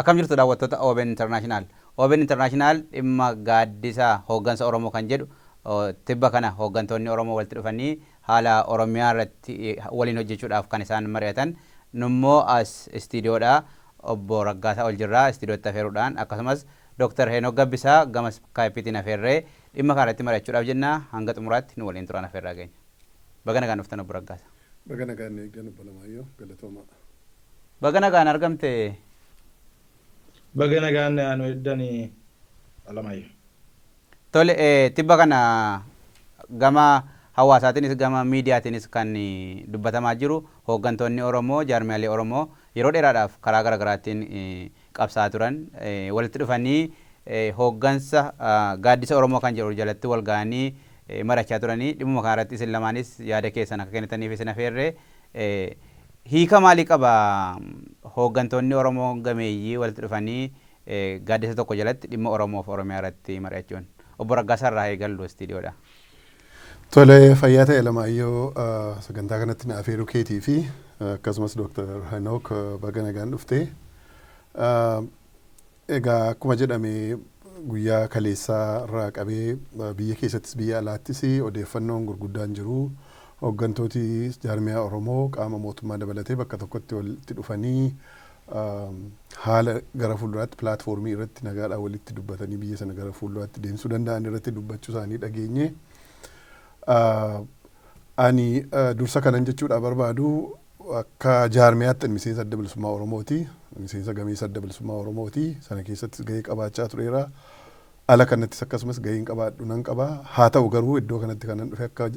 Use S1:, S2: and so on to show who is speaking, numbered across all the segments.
S1: Akkam jirtu, daawwattoota OBN International? OBN International dhimma gaaddisa hooggansa Oromoo kan jedhu, tibba kana hooggantoonni Oromoo walitti dhufanii haala Oromiyaa irratti waliin hojjechuudhaaf kan isaan mari'atan. Nummoo as istiidiyoodhaa obbo Raggaasaa Oljirraa istiidiyootti afeeruudhaan, akkasumas Dr. Heenok Gabbisaa gama Skypeetiin afeerree dhimma kana irratti mari'achuudhaaf jenna. Hanga xumuraatti nu waliin turan afeerraa geenya. Baga nagaan dhuftan, obbo Raggaasaa.
S2: Baga nagaan eegdan, obbo Alamaayyoo, galatoomaa.
S1: Baga nagaan argamte.
S3: Baga nagaan nu eegdan, Alamaayyoo.
S1: Tole, tibba kana gama hawaasaatiinis gama miidiyaatiinis kan dubbatamaa jiru, hooggantoonni Oromoo, jaarmiyaalee Oromoo yeroo dheeraadhaaf karaa garaagaraatiin qabsaa'aa turan walitti dhufanii hooggansa gaaddisa Oromoo kan jedhu jalatti wal ga'anii mari'achaa turanii. Dhimmuma kanarratti isin lamaanis yaada keessan akka kennitaniif isin afeerree. Hiika maalii qaba hooggantoonni Oromoo gameeyyii walitti dhufanii gaaddisa tokko jalatti dhimma Oromoof Oromiyaa irratti mari'achuun? Obbo Raggaasaa irraa eegallu, istiidiyoodha.
S2: Tole, fayyaa ta'e, Alamaayyoo, sagantaa kanatti na afeeruu keetii fi akkasumas Dr. Henook, baga nagaan dhufte. Egaa akkuma jedhame guyyaa kaleessaa irraa qabee biyya keessattis biyya alaattis odeeffannoon gurguddaan jiru. Hooggantooti jaarmiyaa Oromoo qaama mootummaa dabalatee bakka tokkotti walitti dhufanii haala gara fuulduraatti platformii irratti nagaadhaan walitti dubbatanii biyya sana gara fuulduraatti deemsuu danda'an irratti dubbachuu isaanii dhageenye. Ani dursa kanan jechuudha barbaadu, akka jaarmiyaatti miseensa Adda Bilisummaa Oromooti. Miseensa gameessa Adda Bilisummaa Oromooti. Sana keessattis gahee qabaachaa tureera. Ala kanattis akkasumas gaheen qabaadhu nan qaba. Haa ta'u garuu iddoo kanatti kanan dhufe akka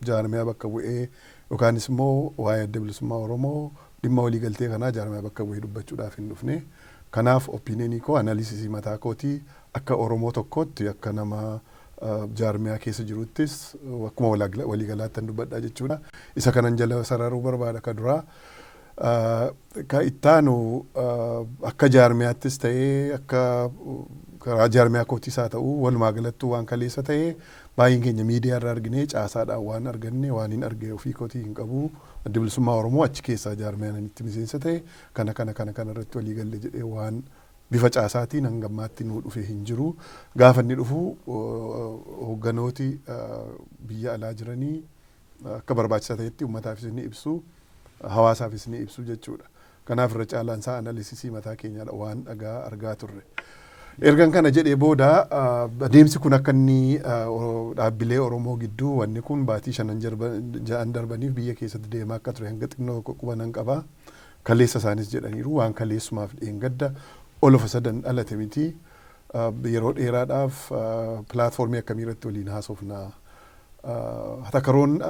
S2: jaarmiyaa bakka bu'ee yookaanis immoo waa'ee Adda Bilisummaa Oromoo dhimma waliigaltee kanaa jaarmiyaa bakka bu'ee dubbachuudhaaf hin dhufne. Kanaaf opinionii koo, analysisii mataa kootii, akka Oromoo tokkootti, akka nama jaarmiyaa keessa jiruttis, akkuma waliigalaatti dubbadha jechuudha. Isa kanan jala sararuu barbaada ka duraa. Ka ittaanu, akka jaarmiyaattis ta'ee akka karaa jaarmiyaa kootiis haa ta'u, walumaa galattuu waan kaleessa ta'ee baay'een keenya miidiyaa irraa argine, caasaadhaan waan arganne waan hin arge ofii kootii hin qabu. Adda Bilisummaa Oromoo achi keessaa jaarmiyaan itti miseensa ta'e kana kana kana kana irratti walii galle jedhee waan bifa caasaatiin hanga ammaatti nuu dhufe hin jiru. Gaafa inni dhufu hoogganooti biyya alaa jiranii akka barbaachisaa ta'etti uummataafis ni ibsu, hawaasaafis ni ibsu jechuudha. Kanaaf irra caalaan isaa analysisii mataa keenyaadha waan dhagaa argaa turre. Ergan kana jedhee booda, adeemsi kun akka inni dhaabbilee Oromoo gidduu wanni kun baatii 5 6 darbaniif biyya keessatti deemaa akka ture hanga xinnoo quba nan qaba. Kaleessa isaanis jedhaniiru, waan kaleessumaaf dheengadda all of a sudden dhalate miti. Yeroo dheeraadhaaf platformii akkamii irratti waliin haasofna? Hatakaroon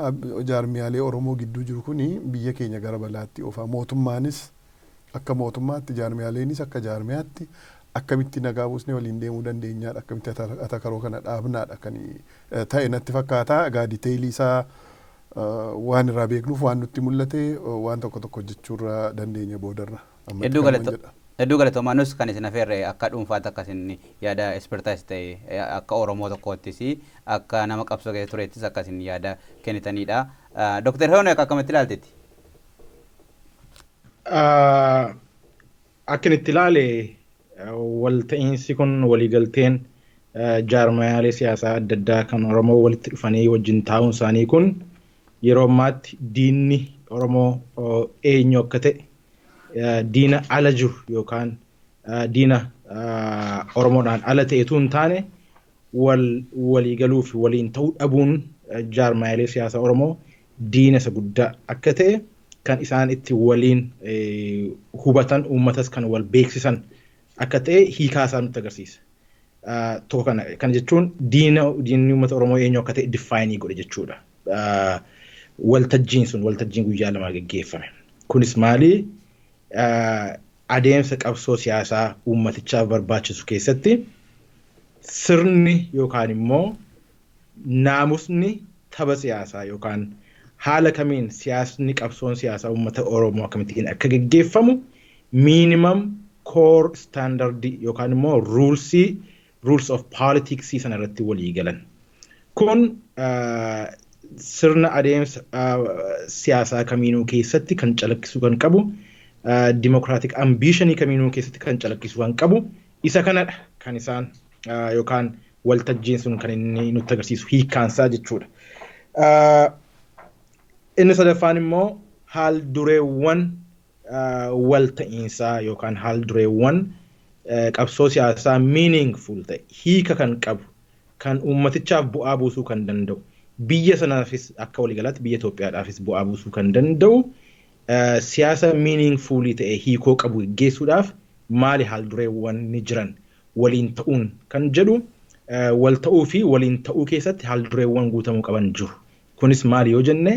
S2: jaarmiyaalee Oromoo gidduu jiru kuni biyya keenya gara balaatti oofa. Mootummaanis akka mootummaatti, jaarmiyaaleenis akka jaarmiyaatti akkamitti nagaa buusnee waliin deemuu dandeenyaadha, akkamitti hatakaroo kana dhaabnaadha kan ta'e natti fakkaata. Egaa detailii isaa waan irraa beeknuuf, waan nutti mul'ate waan tokko tokko hojjechuurra dandeenya boodarra.
S1: Hedduu galatoomaa. Nus kan isin afeerre akka dhuunfaatti akka isin yaada expertise ta'e, akka Oromoo tokkoottis akka nama qabsoo keessa tureettis akka isin yaada kennitanidha. Dr. Heenok, akkamitti ilaaltetti?
S3: Akka inni itti ilaale, walta'iinsi kun, waliigalteen jaarmayaalee siyaasaa adda addaa kan Oromoo walitti dhufanii wajjin taa'uun isaanii kun yeroo ammaatti diinni Oromoo eenyu akka ta'e, diina ala jiru yookaan diina Oromoodhaan ala ta'etu hin taane, wal waliigaluu fi waliin ta'uu dhabuun jaarmayaalee siyaasaa Oromoo diina isa guddaa akka ta'e kan isaan itti waliin hubatan, uummatas kan wal beeksisan akka ta'e hiikaa isaa nutti agarsiisa. Tokko kana. Kana jechuun diinni uummata Oromoo eenyu akka ta'e define godhe jechuudha. Waltajjiin sun, waltajjiin guyyaa 2 geggeeffame. Kunis maali? Adeemsa qabsoo siyaasaa uummatichaaf barbaachisu keessatti sirni yookaan immoo naamusni tapha siyaasaa yookaan haala kamiin siyaasni, qabsoon siyaasaa uummata Oromoo akkamittiin akka geggeeffamu minimum core standardii yookaan immoo rules of politics sana irratti walii galan. Kun sirna adeemsa siyaasaa kamiinuu keessatti kan calaqqisuu kan qabu Democratic ambitionii kamiinuu keessatti kan calaqqisu kan qabu isa kanadha kan isaan yookaan waltajjiin sun kan inni nutti agarsiisu hiikkaansaa jechuudha. Inni sadaffaan immoo haal dureewwan walta'iinsaa yookaan haal dureewwan qabsoo siyaasaa meaningful ta'e, hiika kan qabu, kan uummatichaaf bu'aa buusuu kan danda'u, biyya sanaafis akka waliigalaatti biyya Itoophiyaadhaafis bu'aa buusuu kan danda'u, siyaasa meaningfulii ta'e hiikoo qabu geggeessuudhaaf maali haal dureewwan ni jiran waliin ta'uun kan jedhu, wal ta'uu fi waliin ta'uu keessatti haal dureewwan guutamuu qaban jiru. Kunis maali yoo jenne,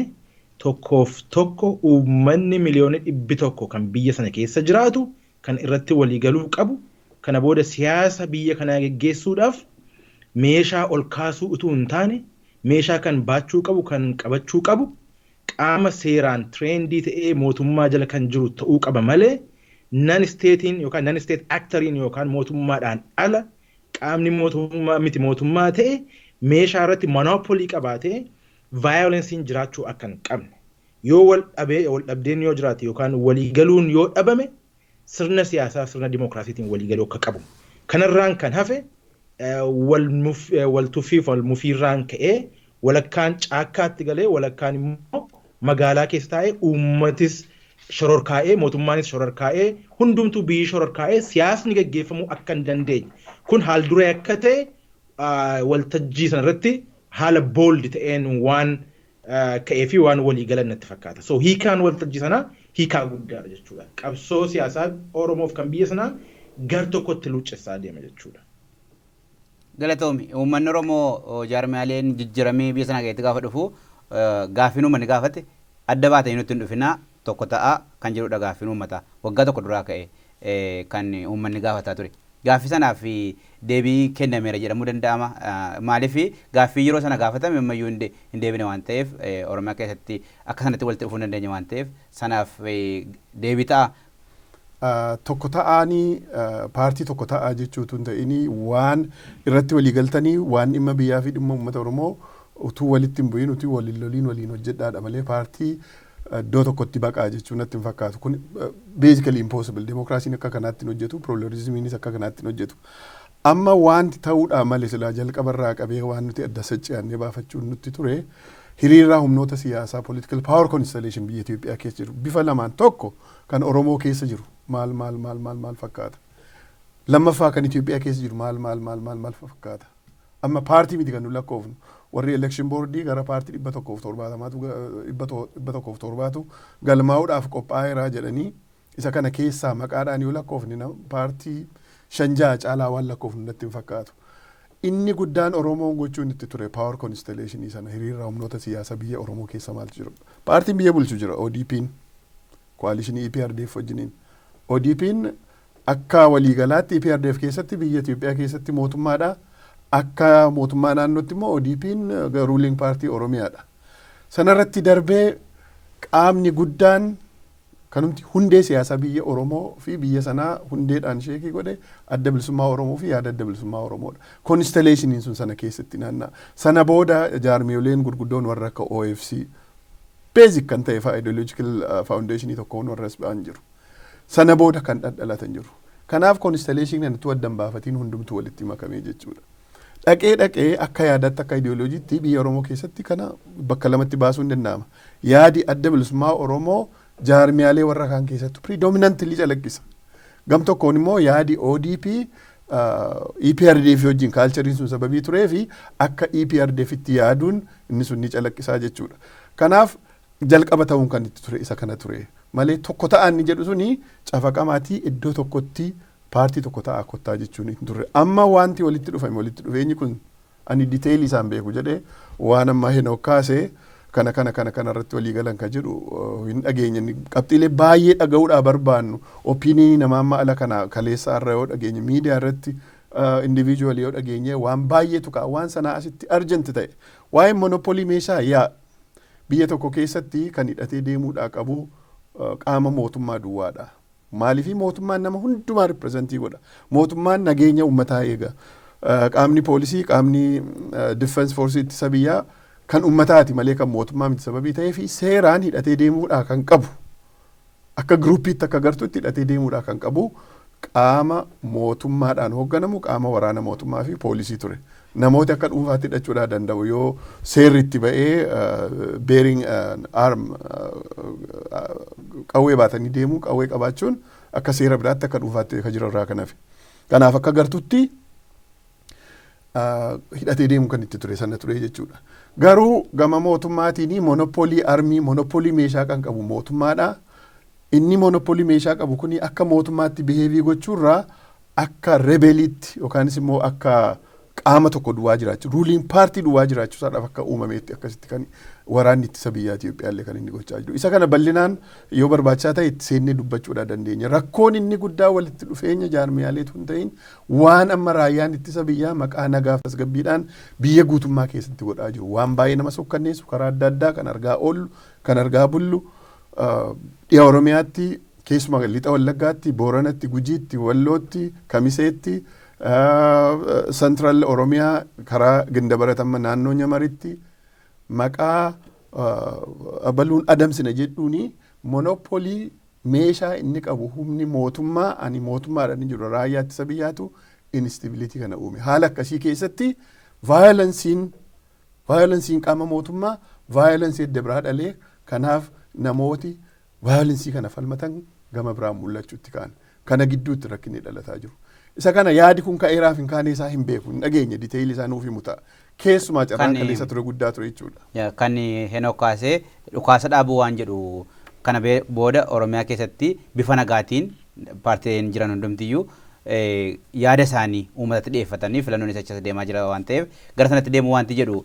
S3: tokkoof tokko uummanni 100,000,000 kan biyya sana keessa jiraatu kan irratti waliigaluu qabu, kana booda siyaasa biyya kanaa geggeessuudhaaf meeshaa ol kaasuu utuu hin taane, meeshaa kan baachuu qabu, kan qabachuu qabu qaama seeraan trained ta'ee mootummaa jala kan jiru ta'uu qaba malee, non stateiin yookaan non state actoriin yookaan mootummaadhaan ala qaamni mootummaa miti mootummaa ta'e meeshaa irratti monopoly qabaatee violenceiin jiraachuu akka hin qabne, yoo wal dhabee wal dhabdeen yoo jiraate yookaan waliigaluun yoo dhabame sirna siyaasaa sirna dimookiraasiitiin waliigaluu akka qabu. Kanarraan kan hafe wal tuffiif wal mufiirraan ka'ee walakkaan caakkaatti galee, walakkaan immoo magaalaa keessa taa'ee, uummatis shororkaa'ee, mootummaanis shororkaa'ee, hundumtuu biyyi shororkaa'ee siyaasni gaggeeffamuu akka hin dandeenye, kun haal duree akka ta'e waltajjii sanarratti haala bold ta'een waan ka'ee fi waan walii galan natti fakkaata. So hiikaan waltajjii sanaa hiikaa guddaadha jechuudha. Qabsoo siyaasaa Oromoof kan biyya sanaa gar tokkotti luuccessaa deema jechuudha.
S1: Galatoomi. Uummanni Oromoo jaarmiyaaleen jijjiiramee biyya sana keessatti gaafa dhufu gaaffiin uummanni gaafate adda baatanii nutti hin dhufinaa, tokko ta'a kan jedhudha gaaffiin uummataa. Waggaa tokko duraa ka'e kan uummanni gaafataa ture. Gaaffii sanaaf deebii kennameera jedhamuu danda'ama. Maaliif gaaffii yeroo sana gaafatame ammayyuu hin deebine waan ta'eef, Oromiyaa keessatti akka sanatti walitti dhufuu hin dandeenye waan ta'eef, sanaaf deebii ta'a.
S2: Tokko ta'anii paartii tokko ta'aa jechuutu hin ta'inii, waan irratti walii galtanii, waan dhimma biyyaa fi dhimma uummata Oromoo utuu walitti hin bu'in, utuu waliin loliin waliin hojjedhaadha malee paartii iddoo tokkotti baqaa jechuun natti hin fakkaatu. Kun basically impossible. Dimookiraasiin akka kanaatti hin hojjetu, pluralismiinis akka kanaatti hin hojjetu. Amma wanti ta'uudhaa malee silaa jalqabarraa qabee waan nuti adda sacci'annee baafachuun nutti ture hiriirraa humnoota siyaasaa, political power constellation biyya Itoophiyaa keessa jiru bifa lamaan, tokko kan Oromoo keessa jiru maal maal maal maal maal fakkaata. Lammaffaa kan Itoophiyaa keessa jiru maal maal maal maal maal fakkaata. Amma paartii miti kan nu lakkoofnu, warri election boardii gara paartii 170tu, 107tu galmaa'uudhaaf qophaa'eera jedhanii, isa kana keessaa maqaadhaan yoo lakkoofne paartii shan ja'a caalaa waan lakkoofnu natti hin fakkaatu. Inni guddaan Oromoon gochuun itti ture power constellationii sana, hiriirra humnoota siyaasaa biyya Oromoo keessa maaltu jiru. Paartiin biyya bulchu jira, ODP'n coalitionii EPRDF wajjiniin. ODP'n akka waliigalaatti EPRDF keessatti biyya Itoophiyaa keessatti mootummaadha. Akka mootummaa naannootti immoo ODP'n ruling paartii Oromiyaadha. Sanarratti darbee qaamni guddaan kanumti hundee siyaasaa biyya Oromoo fi biyya sanaa hundeedhaan shake godhe Adda Bilisummaa Oromoo fi yaada Adda Bilisummaa Oromoodha. Constellationiin sun sana keessatti naanna'a. Sana booda jaarmiyoleen gurguddoon warra akka OFC basic kan ta'e fa'aa ideological foundationii tokkoon warra as ba'an jiru. Sana booda kan dhadhalatan jiru. Kanaaf constellationii kanatti addan baafatiin hundumtuu walitti makamee jechuudha. Dhaqee dhaqee akka yaadaatti, akka ideoloojiitti biyya Oromoo keessatti kana bakka lamatti baasuun danda'ama. Yaadi Adda Bilisummaa Oromoo jaarmiyaalee warra kaan keessattu predominantly calaqqisa. Gam tokkoon immoo yaadi ODP EPRDF wajjin cultureiin sun sababii turee fi akka EPRDF itti yaaduun inni sun ni calaqqisaa jechuudha. Kanaaf jalqaba ta'uun kan itti ture isa kana ture malee, tokko ta'an ni jedhu suni cafaqamaatii iddoo tokkotti paartii tokko ta'a kottaa jechuun hin turre. Amma wanti walitti dhufame, walitti dhufeenyi kun ani detailii isaan beeku jedhee waan amma hin kaasee kana kana kana kana irratti walii galan kan jedhu hin dhageenye. Qabxiilee baay'ee dhaga'uudhaa barbaannu, opinionii namaa amma ala kana kaleessa irra yoo dhageenye, miidiyaa irratti individual yoo dhageenye, waan baay'eetu ka'a. Waan sanaa asitti urgent ta'e waa'ee monopoly meeshaa yaa biyya tokko keessatti kan hidhatee deemuudhaa qabu qaama mootummaa duwwaadha. Maaliifii mootummaan nama hundumaa representii godha. Mootummaan nageenya uummataa eega. Qaamni poolisii, qaamni defense force ittisa biyyaa kan ummataati malee kan mootummaa miti sababii ta'ee fi seeraan hidhatee deemuudhaa kan qabu. Akka groupiitti, akka gartuutti hidhatee deemuudhaa kan qabu qaama mootummaadhaan hoogganamu, qaama waraana mootummaa fi poolisii ture. Namooti akka dhuunfaatti hidhachuudhaa danda'u yoo seerri itti ba'ee bearing arm, qawwee baatanii deemuu, qawwee qabaachuun akka seera biraatti akka dhuunfaatti akka jiran irraa kan hafe. Kanaaf akka gartuutti hidhatee deemuu kan itti ture sana ture jechuudha. Garuu gama mootummaatiin monopoly armii, monopoly meeshaa kan qabu mootummaadha. Inni monopoly meeshaa qabu kuni akka mootummaatti behave gochuurraa akka rebeliitti yookaanis immoo akka qaama tokko duwwaa jiraachuu, ruling party duwwaa jiraachuusaadhaaf akka uumameetti akkasitti kan waraanni ittisa biyyaa Itoophiyaa illee kan inni gochaa jiru. Isa kana bal'inaan yoo barbaachisaa ta'e itti seennee dubbachuudhaa dandeenya. Rakkoon inni guddaa walitti dhufeenya jaarmiyaaleetu hin ta'in, waan amma raayyaan ittisa biyyaa maqaa nagaaf tasgabbiidhaan biyya guutummaa keessatti godhaa jiru. Waan baay'ee nama sukkanneessu, karaa adda addaa kan argaa oollu, kan argaa bullu, dhiha Oromiyaatti, keessumaa lixa Wallaggaatti, Booranatti, Gujiitti, Wallootti, Kamiseetti, Central Oromiyaa karaa Gindabarat, naannoo Nyamaritti maqaa abaluun adamsina jedhuuni monopoly meeshaa inni qabu, humni mootummaa, ani mootummaadhaan inni jiru, raayyaa ittisa biyyaatu instability kana uume. Haala akkasii keessatti violenceiin qaama mootummaa violence edda biraa dhalee, kanaaf namooti violence kana falmatan gama biraan mul'achuutti ka'an. Kana gidduutti rakkinni dhalataa jiru. Isa kana yaadi kun ka'eeraaf hin kaane isaa hin beeku, hin dhageenye, detail isaa nuuf himu ta'a. Keessumaa carraan kaleessa ture guddaa ture jechuudha.
S1: Kan Henook kaasee dhukaasa dhaabuu waan jedhu kana booda Oromiyaa keessatti bifa nagaatiin paartileen jiran hundumtiyyuu yaada isaanii uummatatti dhiyeeffatanii filannoon isa achi deemaa jira waan ta'eef gara sanatti deemuu wanti jedhu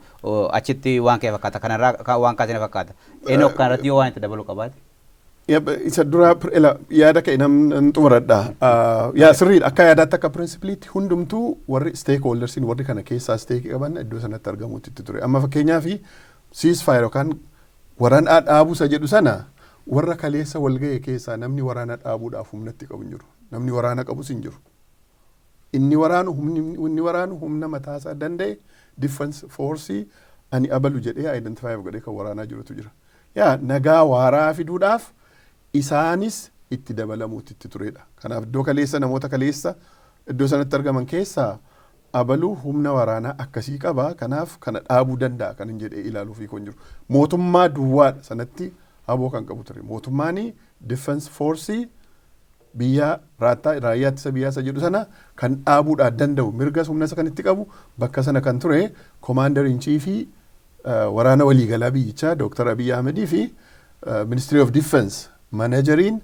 S1: achitti waan ka'e fakkaata. Kanarraa waan kaasee fakkaata. Henook, kanarratti yoo waan itti dabaluu qabaate.
S2: Isa dura yaada ka'e nan xumuradha. Yaa, sirriidha, akka yaadaatti, akka principleiitti hundumtuu warri stakeholdersiin, warri kana keessaa stake qaban iddoo sanatti argamuutti itti ture. Amma fakkeenyaaf ceasefire yookaan waraana dhaabuu isa jedhu sana warra kaleessa wal ga'e keessaa namni waraana dhaabuudhaaf humnatti qabu hin jiru. Namni waraana qabus hin jiru. Inni waraanu, humni inni waraanu humna mataasaa danda'e, defense force ani abalu jedhee identify godhee kan waraanaa jirutu jira. Yaa, nagaa waaraa fiduudhaaf isaanis itti dabalamuutti itti turedha. Kanaaf iddoo kaleessa, namoota kaleessa iddoo sanatti argaman keessaa abaluu humna waraanaa akkasii qaba, kanaaf kana dhaabuu danda'a kan hin jedhee ilaaluu fi kun jiru. Mootummaa duwwaadha sanatti haboo kan qabu ture. Mootummaan defense force biyya raayyaa ittisa biyyaa isa jedhu sana kan dhaabuudhaan danda'u, mirga humna isa kan itti qabu bakka sana kan ture commander in chiefii waraana waliigalaa biyyichaa Dooktar Abiyyi Ahmedii fi Ministry of Defense manageriin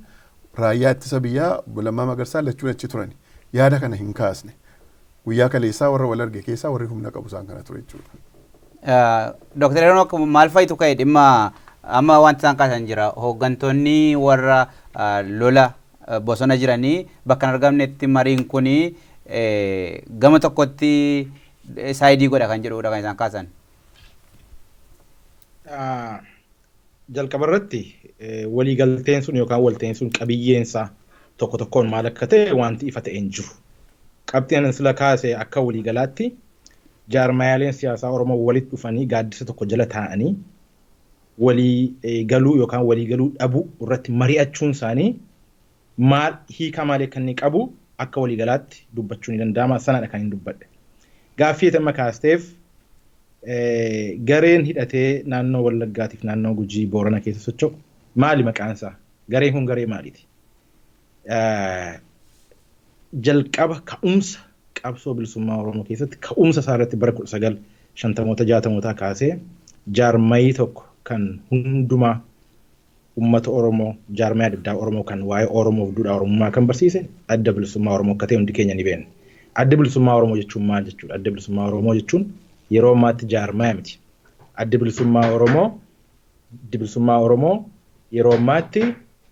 S2: raayyaa ittisa biyyaa Lammaa Magarsaa lachuun achi turan. Yaada kana hin kaasne. Guyyaa kaleessaa warra wal arge keessaa warri humna qabu isaan kana ture jechuudha.
S1: Dooktar Henook, maal fa'itu ka'e? Dhimma amma wanti isaan kaasan jira, hooggantoonni warra lola bosona jiranii bakka hin argamnetti mariin kuni gama tokkotti side godha kan jedhudha kan isaan kaasan.
S3: Jalqaba irratti waliigalteen sun yookaan walta'iin sun qabiyyeensaa tokko tokkoon maal akka ta'e wanti ifa ta'e hin jiru. Qabxiin ani sila kaase akka waliigalaatti jaarmayaaleen siyaasaa Oromoo walitti dhufanii gaaddisa tokko jala taa'anii walii galuu yookaan walii galuu dhabuu irratti mari'achuun isaanii maal, hiika maalii akka inni qabu akka waliigalaatti dubbachuu ni danda'ama, sanadha kan hin dubbadhe. Gaaffii amma kaasteef, gareen hidhatee naannoo Wallaggaatiif naannoo Gujii Boorana keessa socho'u maali maqaan isaa? Gareen kun garee maaliiti? Jalqaba ka'umsa qabsoo bilisummaa Oromoo keessatti ka'umsa isaa irratti bara 1950moota 60mootaa kaasee jaarmayii tokko kan hundumaa uummata Oromoo, jaarmaya adda addaa Oromoo kan waa'ee Oromoof duudhaa Oromummaa kan barsiise Adda Bilisummaa Oromoo akka ta'e hundi keenya ni beekna. Adda Bilisummaa Oromoo jechuun maal jechuudha? Adda Bilisummaa Oromoo jechuun yeroo ammaatti jaarmaya miti. Adda Bilisummaa Oromoo yeroo ammaatti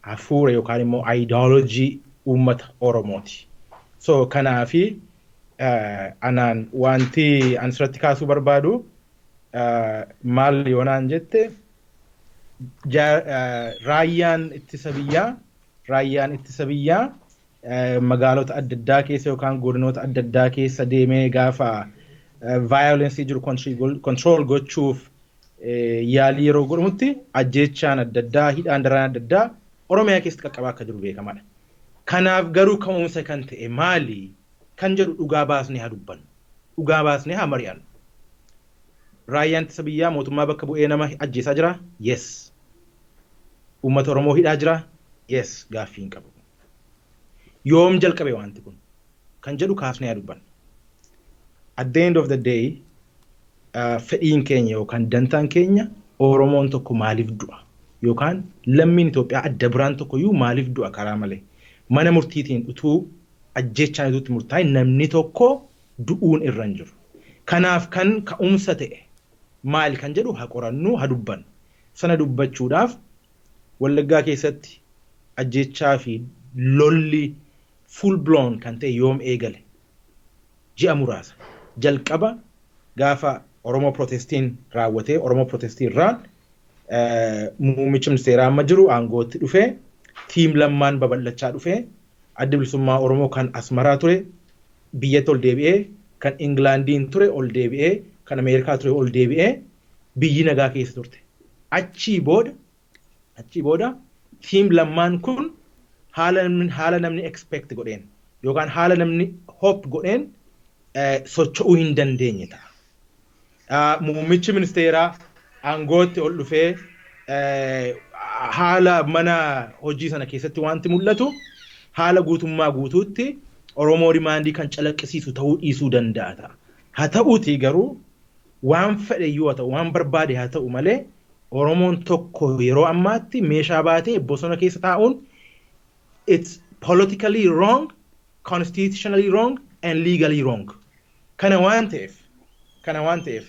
S3: hafuura yookaan immoo ideology uummata Oromooti. So kanaafi anaan wanti an asirratti kaasuu barbaadu maal yoonaan jette, raayyaan ittisa biyyaa magaalota adda addaa keessa yookaan godinoota adda addaa keessa deemee gaafa violence jiru control gochuuf yaalii yeroo godhamutti ajjeechaan adda addaa, hidhaan daraan adda addaa Oromiyaa keessatti qaqqabaa akka jiru beekamaadha. Kanaaf garuu ka'umsa kan ta'e maali kan jedhu dhugaa baasnee haa dubbannu. Dhugaa baasnee haa mari'annu. Raayyaan ittisa biyyaa mootummaa bakka bu'ee nama ajjeesaa jira? Yes. Uummata Oromoo hidhaa jira? Yes. Gaaffii hin qabu. Yoom jalqabe wanti kun? Kan jedhu kaasnee haa dubbannu. At the end of the day, fedhiin keenya yookaan dantaan keenya Oromoon tokko maaliif du'a? Yookaan lammiin Itoophiyaa adda biraan tokko iyyuu maaliif du'a karaa malee? Mana murtiitiin utuu ajjechaan utuutti murtaa'e namni tokko du'uun irra hin jiru. Kanaaf kan ka'umsa ta'e maali kan jedhu haa qorannu, haa dubbannu. Sana dubbachuudhaaf Wallaggaa keessatti ajjechaa fi lolli full blown kan ta'e yoom eegale? Ji'a muraasa. Jalqaba gaafa Oromoo Protestiin raawwatee, Oromoo Protestii irraan muummichi ministeeraa amma jiru aangootti dhufee, Team Lammaan babal'achaa dhufee, Adda Bilisummaa Oromoo kan Asmaraa ture biyyatti ol deebi'ee, kan Ingilaandiin ture ol deebi'ee, kan Ameerikaa ture ol deebi'ee, biyyi nagaa keessa turte. Achii booda Team Lammaan kun haala namni expect godheen yookaan haala namni hope godheen socho'uu hin dandeenye ta'a. Muummichi ministeeraa aangootti ol dhufee haala mana hojii sana keessatti wanti mul'atu haala guutummaa guutuutti Oromoo demandii kan calaqqisiisu ta'uu dhiisuu danda'a ta'a. Haa ta'uutii garuu waan fedhe iyyuu haa ta'u, waan barbaade haa ta'u malee, Oromoon tokko yeroo ammaatti meeshaa baatee bosona keessa taa'uun it's politically wrong, constitutionally wrong and legally wrong. Kana waan ta'eef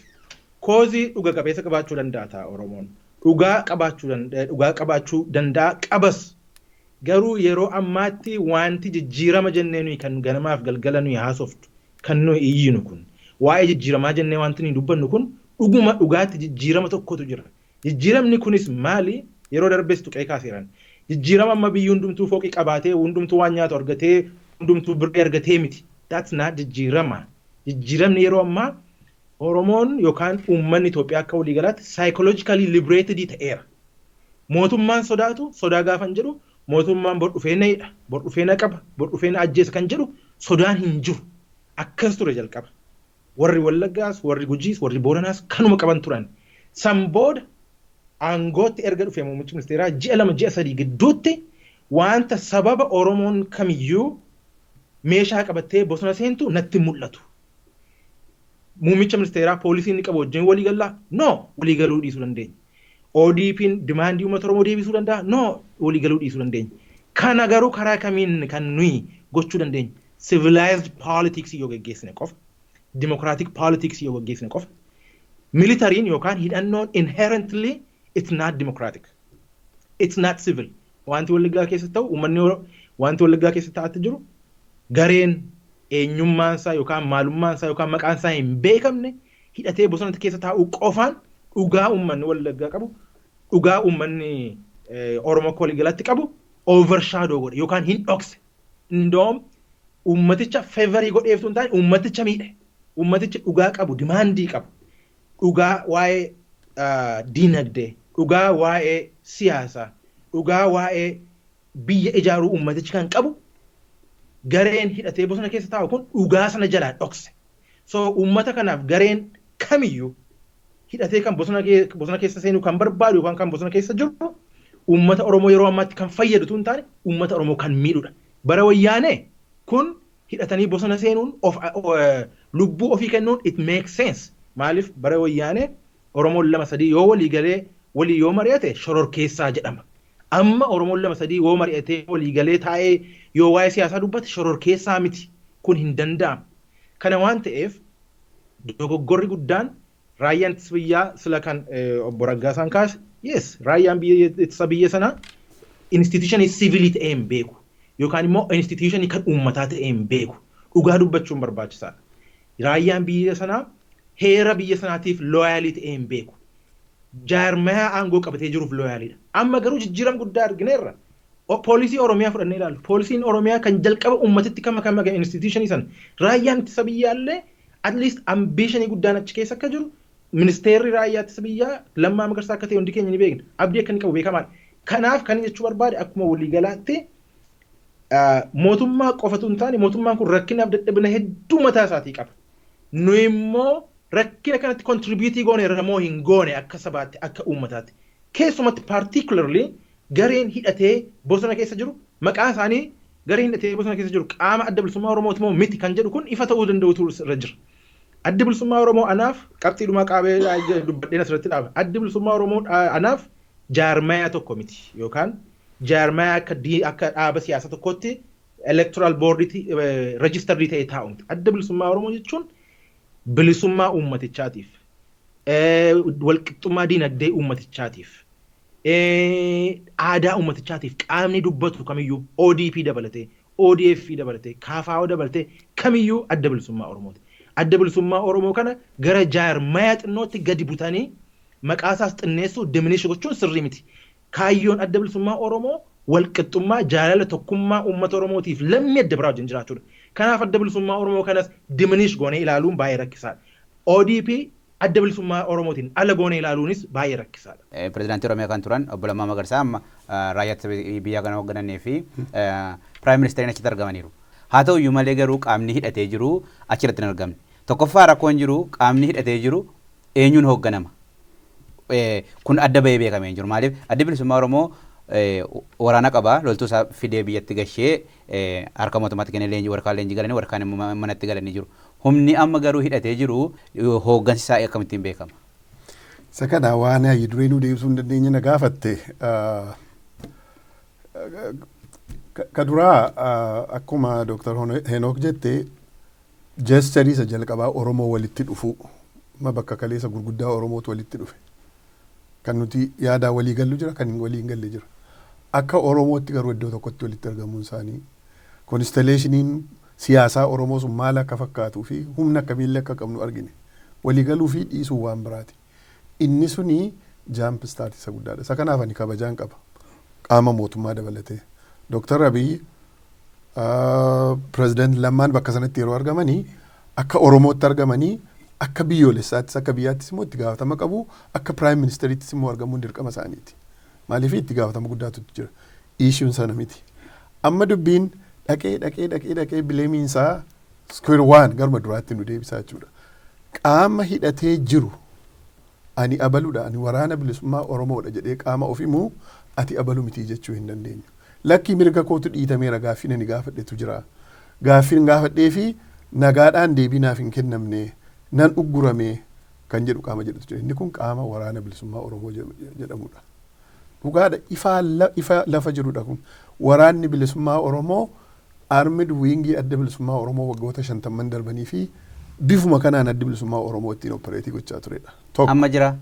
S3: causeii dhuga qabeessa qabaachuu danda'a ta'a Oromoon. Dhugaa qabaachuu danda'a qabas. Garuu yeroo ammaatti wanti jijjiirama jennee nuyi kan ganamaaf galgala nuyi haasoftu, kan nuyi iyyinu kun, waa'ee jijjiiramaa jennee wanti nuyi dubbannu kun, dhuguma dhugaatti jijjiirama tokkotu jira. Jijjiiramni kunis maali? Yeroo darbes tuqee kaaseeran. Jijjiirama amma biyyi hundumtuu fooqii qabaatee, hundumtuu waan nyaatu argatee, hundumtuu birrii argatee miti. That's not jijjiirama. Jijjiiramni yeroo ammaa Oromoon yookaan uummanni Itoophiyaa akka waliigalaatti psychologically liberated ta'eera. Mootummaan sodaatu sodaa gaafan jedhu, mootummaan bor dhufee na hidha, bor dhufee na qaba, bor dhufee na ajjeesa kan jedhu sodaan hin jiru. Akkas ture jalqaba. Warri Wallaggaas, warri Gujiis, warri Booranaas kanuma qaban turan. San booda aangootti erga dhufee muummichi ministeeraa ji'a 2, ji'a 3 gidduutti wanta sababa Oromoon kamiyyuu meeshaa qabattee bosona seentu natti mul'atu. Muummicha ministeeraa poolisii inni qabu wajjin walii galaa? No, walii galuu dhiisuu dandeenya. ODP'n demandii uummata Oromoo deebisuu danda'a? No, walii galuu dhiisuu dandeenya. Kana garuu karaa kamiin kan nuyi gochuu dandeenya? Civilized politics yoo geggeessine qofa. Democratic politics yoo geggeessine qofa. Militaryin yookaan hidhannoon inherently it's not democratic. It's not civil. Wanti Wallaggaa keessa ta'u, uummanni, wanti Wallaggaa keessa ta'atti jiru, gareen eenyummaansaa yookaan maalummaansaa yookaan maqaansaa hin beekamne hidhatee bosonatti keessa taa'uu qofaan dhugaa uummanni Wallaggaa qabu, dhugaa uummanni Oromoo akka waliigalatti qabu overshadow godhe yookaan hin dhokse. Indoom uummaticha favorii godheeftu hin taane, uummaticha miidhe. Uummatichi dhugaa qabu, demandii qabu. Dhugaa waa'ee diinagdee, dhugaa waa'ee siyaasaa, dhugaa waa'ee biyya ijaaruu uummatichi kan qabu, gareen hidhatee bosona keessa taa'u kun dhugaa sana jalaa dhokse. So uummata kanaaf gareen kamiyyuu hidhatee kan bosona keessa seenuu kan barbaadu yookaan kan bosona keessa jiru uummata Oromoo yeroo ammaatti kan fayyadu hin taane, uummata Oromoo kan miidhudha. Bara Wayyaanee kun hidhatanii bosona seenuun, of lubbuu ofii kennuun it makes sense. Maaliif? Bara Wayyaanee Oromoon lama sadii yoo walii galee walii yoo mari'ate shororkeessaa jedhama. Amma Oromoon lama sadii yoo mari'atee walii galee taa'ee yoo waa'ee siyaasaa dubbate shororkeessaa miti. Kun hin danda'amu. Kana waan ta'eef dogoggorri guddaan raayyaan ittisa biyyaa sila kan obbo Raggaasaan kaase, yes, raayyaan biyya ittisa biyya sanaa institutionii civilii ta'ee hin beeku yookaan immoo institutionii kan uummataa ta'ee hin beeku. Dhugaa dubbachuun barbaachisaadha. Raayyaan biyya sanaa heera biyya sanaatiif loyalii ta'ee hin beeku. Jaarmayaa aangoo qabatee jiruuf loyaliidha. Amma garuu jijjiirama guddaa argineerra. Poolisii Oromiyaa fudhannee ilaallu. Poolisiin Oromiyaa kan jalqaba uummatatti kama kama institutionii sana. Raayyaan ittisa biyyaallee at least ambitionii guddaan achi keessa akka jiru, ministeerri raayyaa ittisa biyyaa Lammaa Magarsaa akka ta'e hundi keenya ni beekna. Abdii akka inni qabu beekamaadha. Kanaaf kan jechuu barbaade, akkuma waliigalaatti mootummaa qofatu hin taane, mootummaan kun rakkinaaf dadhabina hedduu mataa isaatii qaba. Nu immoo rakkina kanatti contribute goone irra hin goone akka sabaatti, akka uummataatti. Keessumatti particularly gareen hidhatee bosona keessa jiru, maqaa isaanii gareen hidhatee bosona keessa jiru qaama Adda Bilisummaa Oromooti moo miti kan jedhu kun ifa ta'uu danda'utu irra jira. Addi Bilisummaa Oromoo anaaf, qabxiidhumaa qaabee dubbadheen asirratti dhaaba. Addi Bilisummaa Oromoo anaaf jaarmayaa tokko miti, yookaan jaarmayaa akka dhaaba siyaasaa tokkotti electoral boarditti registered ta'ee taa'u miti. Adda Bilisummaa Oromoo jechuun bilisummaa uummatichaatiif, walqixxummaa diinagdee uummatichaatiif, aadaa uummatichaatiif qaamni dubbatu kamiyyuu, ODP dabalatee, ODF dabalatee, KFO dabalatee, kamiyyuu Adda Bilisummaa Oromooti. Adda Bilisummaa Oromoo kana gara jaarmayaa xinnootti gadi butanii maqaa isaas xinneessuu, diminish gochuun sirrii miti. Kaayyoon Adda Bilisummaa Oromoo walqixxummaa, jaalala, tokkummaa uummata Oromootiif lammii adda biraa wajjin jiraachuudha. Kanaaf Adda Bilisummaa Oromoo kanas diminish goonee ilaaluun baay'ee rakkisaadha. ODP Adda Bilisummaa Oromootiin ala goonee ilaaluunis baay'ee rakkisaadha.
S1: Pireezidaantii Oromiyaa kan turan Obbo Lammaa Magarsaa amma raayyaa ittisa biyyaa kan hooggananii fi Prime Ministeriin achitti argamaniiru. Haa ta'u iyyuu malee garuu qaamni hidhatee jiru achirratti hin argamne. Tokkoffaa rakkoon jiru, qaamni hidhatee jiru eenyuun hoogganama? Kun adda bahee beekamee hin jiru. Maaliif, Addi Bilisummaa Oromoo waraana qaba, loltuu isaa fidee biyyatti gashee harka mootummaatti kennee, leenjii warkaan leenjii galanii, warkaan immoo manatti galanii jiru. Humni amma garuu hidhatee jiru hooggansi isaa akkamittiin beekama?
S2: Isa kana waan hayyi duree nu deebisuu hin dandeenye na gaafatte. Ka duraa, akkuma Dooktar Henook jette, gesture isa jalqabaa Oromoo walitti dhufuu ma bakka kaleessa gurguddaa Oromootu walitti dhufe. Kan nuti yaadaa walii gallu jira, kan walii hin galle jira. Akka Oromootti garuu iddoo tokkotti walitti argamuun isaanii constellationiin siyaasaa Oromoo sun maal akka fakkaatuu fi humna akkamiillee akka qabnu argine. Walii galuu fi dhiisuu waan biraati. Inni suni jump start isa guddaadha. Isa kanaaf ani kabajaan qaba. Qaama mootummaa dabalatee. Dooktar Abiyyi, Pireezidant Lammaan bakka sanatti yeroo argamanii akka Oromootti argamanii, akka biyyoolessaattis akka biyyaattis immoo itti gaafatama qabu, akka Prime Ministeriittis immoo argamuun dirqama isaaniiti. Maaliif, itti gaafatama guddaatu jira. Issueun sana miti. Amma dubbiin dhaqee dhaqee dhaqee dhaqee blameiinsaa square one garuma duraatti nu deebisaa jechuudha. Qaama hidhatee jiru ani abaluudha, ani Waraana Bilisummaa Oromoodha jedhee qaama of himuu ati abalu miti jechuu hin dandeenyu. Lakkii, mirga kootu dhiitameera, gaaffiin ani gaafadhetu jira. Gaaffiin gaafadhee fi nagaadhaan deebii naaf hin kennamne, nan uggurame kan jedhu qaama jedhutu jira. Inni kun qaama Waraana Bilisummaa Oromoo jedhamudha. Dhugaadha, ifa lafa jirudha kun. Waraanni Bilisummaa Oromoo armed wingii Adda Bilisummaa Oromoo waggoota 50n darbanii fi bifuma kanaan Addi Bilisummaa Oromoo ittiin operate gochaa turedha.
S1: Tokko. Amma jira.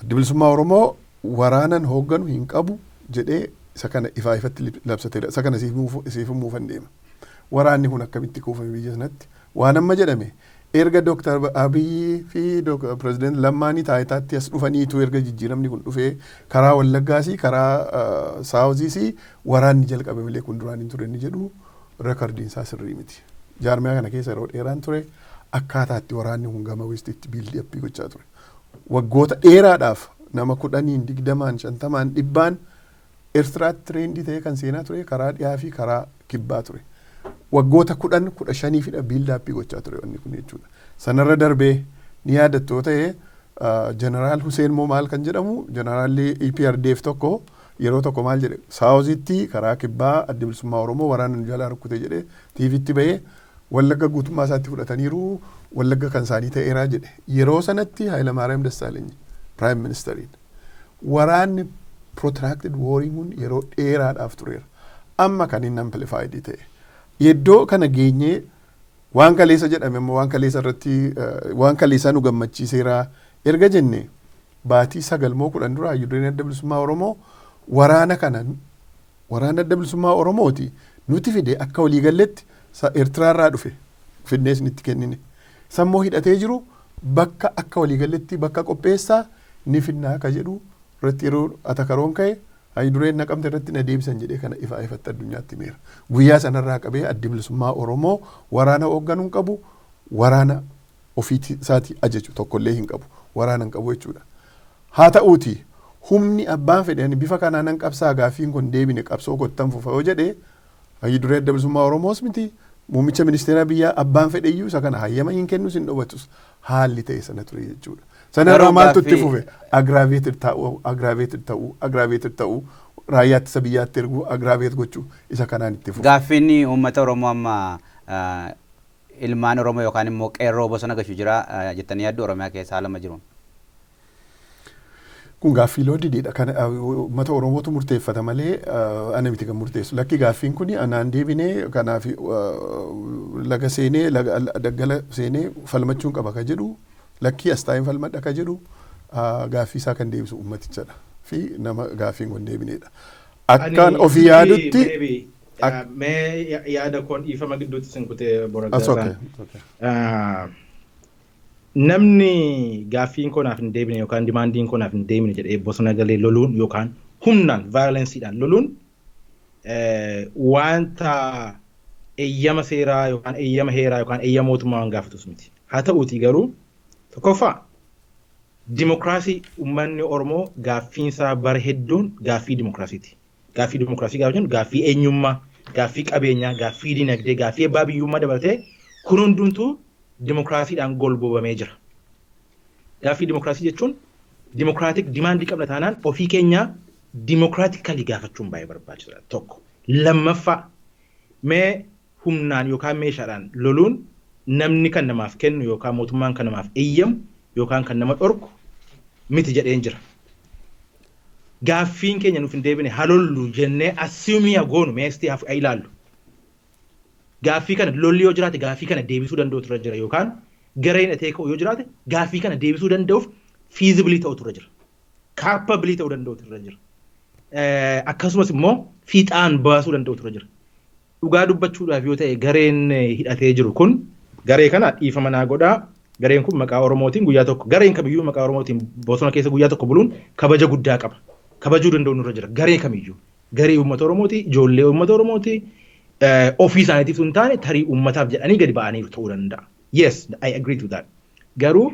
S2: Addi Bilisummaa Oromoo waraanan hoogganu hin qabu jedhee isa kana ifaa ifatti labsateera. Isa kana siif himuufan deema. Waraanni kun akkamitti kuufame biyya sanatti? Waan amma jedhame erga Dooktar Abiyyi fi Pireezidant Lammaanii taayitaatti as dhufaniitu, erga jijjiiramni kun dhufee, karaa Wallaggaasii karaa Southiis waraanni jalqabe malee kun duraan hin ture inni jedhu recordiin isaa sirrii miti. Jaarmiyaa kana keessa yeroo dheeraan ture, akkaataa itti waraanni kun gama westitti build up gochaa ture. Waggoota dheeraadhaaf nama 10n, 20n, 50n, 100n Eertiraatti trained ta'ee kan seenaa ture karaa dhiyaa fi karaa kibbaa ture. Waggoota 10, 15fidha build up gochaa ture wanni kun jechuudha. Sanarra darbee ni yaadattoo ta'e, Jeneraal Huseen moo maal kan jedhamu, jeneraalli EPRDF tokko yeroo tokko maal jedhe? Southitti karaa kibbaa Adda Bilisummaa Oromoo waraana nu jalaa rukkute jedhee TVtti bahee, Wallagga guutummaa isaatti fudhataniiru, Wallagga kan isaanii ta'eeraa jedhe. Yeroo sanatti Hayilamaariyaam Dassaaleny Prime Ministeriin. Waraanni protracted wariin kun yeroo dheeraadhaaf tureera. Amma kan inni amplified ta'e. Iddoo kana geenyee waan kaleessa jedhame immoo waan kaleessa irratti waan kaleessaa nu gammachiiseera erga jenne, baatii 9 moo 10 dura hayyudureen Adda Bilisummaa Oromoo waraana kana waraana Adda Bilisummaa Oromooti nuti fide, akka waliigalletti Eertiraarraa dhufe fidnee isinitti kennine. Sammoo hidhatee jiru bakka akka waliigalletti bakka qopheessaa ni finnaa ka jedhu irratti yeroo atakaroon ka'e, hayyudureen Naqamte irratti na deebisan jedhee kana ifaa ifatti addunyaatti himeera. Guyyaa sanarraa qabee Addi Bilisummaa Oromoo waraana hoogganuu hin qabu, waraana ofii isaatii ajaju tokkollee hin qabu, waraana hin qabu jechuudha. Haa ta'uuti Humni abbaan fedhe ani bifa kanaan nan qabsaa, gaaffiin kun deebine qabsoo kottan fufa yoo jedhe, hayyi duree Adda Bilisummaa Oromoos miti, muummicha ministeera biyyaa abbaan fedhe iyyuu isa kana hayyama hin kennus, hin dhobatus. Haalli ta'e sana ture jechuudha. Sana irraa maaltu itti fufe? Aggravated ta'uu, aggravated ta'uu, aggravated ta'uu, raayyaa ittisa biyyaatti erguu, aggravate gochuu, isa kanaan itti fufe.
S1: Gaaffiin uummata Oromoo amma ilmaan Oromoo yookaan immoo qeerroo bosona gashu jira jettanii yaaddu Oromiyaa keessa haala jiruun?
S2: Kun gaaffii loadediidha. Kana uummata Oromootu murteeffata malee ana miti kan murteessu. Lakki, gaaffiin kun anaan deebinee, kanaaf laga seenee, daggala seenee falmachuun qaba ka jedhu, lakkii as taa'een falmadha ka jedhu, gaaffii isaa kan deebisu uummatichadha fi nama gaaffiin kun deebineedha. Akkaan ofii yaadutti.
S3: Mee yaada koon, dhiifama gidduutti sin kutee, Boragaa. Namni gaaffiin koo naaf hin deebine yookaan demandiin koo naaf hin deebine jedhee bosona galee loluun yookaan humnaan violenceiidhaan loluun wanta eeyyama seeraa yookaan eeyyama heeraa yookaan eeyyama mootummaa waan gaafatus miti. Haa ta'uutii garuu, tokkoffaa, dimokiraasii uummanni Oromoo gaaffiinsaa bara hedduun gaaffii dimokiraasiiti. Gaaffii dimokiraasii gaafa jennu gaaffii eenyummaa, gaaffii qabeenyaa, gaaffii dinagdee, gaaffii abbaa biyyummaa dabalatee kun hundumtuu dimokiraasiidhaan golboobamee jira. Gaaffii dimokiraasii jechuun democratic demandii qabna taanaan ofii keenyaa democratically gaafachuun baay'ee barbaachisaadha. Tokko. Lammaffaa, mee humnaan yookaan meeshaadhaan loluun namni kan namaaf kennu yookaan mootummaan kan namaaf eeyyamu yookaan kan nama dhorku miti jedheen jira. Gaaffiin keenya nuuf hin deebine haa lollu jennee assume goonu, meestii haa ilaallu. Gaaffii kana lolli yoo jiraate gaaffii kana deebisuu danda'utu irra jira, yookaan gareen hidhatee ka'u yoo jiraate gaaffii kana deebisuu danda'uuf feasible ta'utu irra jira. Capable ta'uu danda'utu irra jira. Akkasumas immoo fiixaan baasuu danda'utu irra jira. Dhugaa dubbachuudhaaf yoo ta'e, gareen hidhatee jiru kun, garee kana dhiifama naa godhaa. Gareen kun maqaa Oromootiin guyyaa tokko, gareen kamiyyuu maqaa Oromootiin bosona keessa guyyaa tokko buluun kabaja guddaa qaba. Kabajuu danda'u nurra jira. Garee kamiyyuu. Garee uummata Oromooti, ijoollee uummata Oromooti, ofii isaaniitiif hin taane tarii uummataaf jedhanii gadi ba'aniiru ta'uu danda'a. Yes, I agree to that. Garuu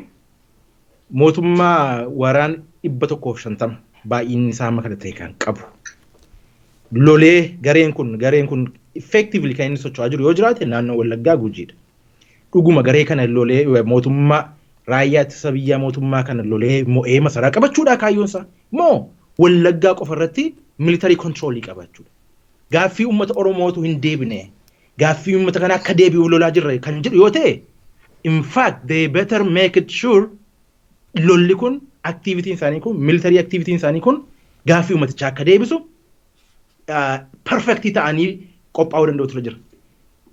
S3: mootummaa waraan 150 baay'inni isaa amma kana ta'e kan qabu. Lolee gareen kun effectively kan inni socho'aa jiru yoo jiraate naannoo Wallaggaa, Gujiidha. Dhuguma garee kana lolee mootummaa raayyaa ittisa biyyaa mootummaa kana lolee mo'ee masaraa qabachuudha kaayyoon isaa. Moo Wallaggaa qofa irratti military controlii qabachuudha? Gaaffii uummata Oromootu hin deebine. Gaaffii uummata kana akka deebi'u lolaa jirra kan jedhu yoo ta'e, in fact they better make it sure lolli kun, activityn isaanii kun, military activityn isaanii kun gaaffii uummatichaa akka deebisu perfectii ta'anii qophaa'uu danda'u ture jira.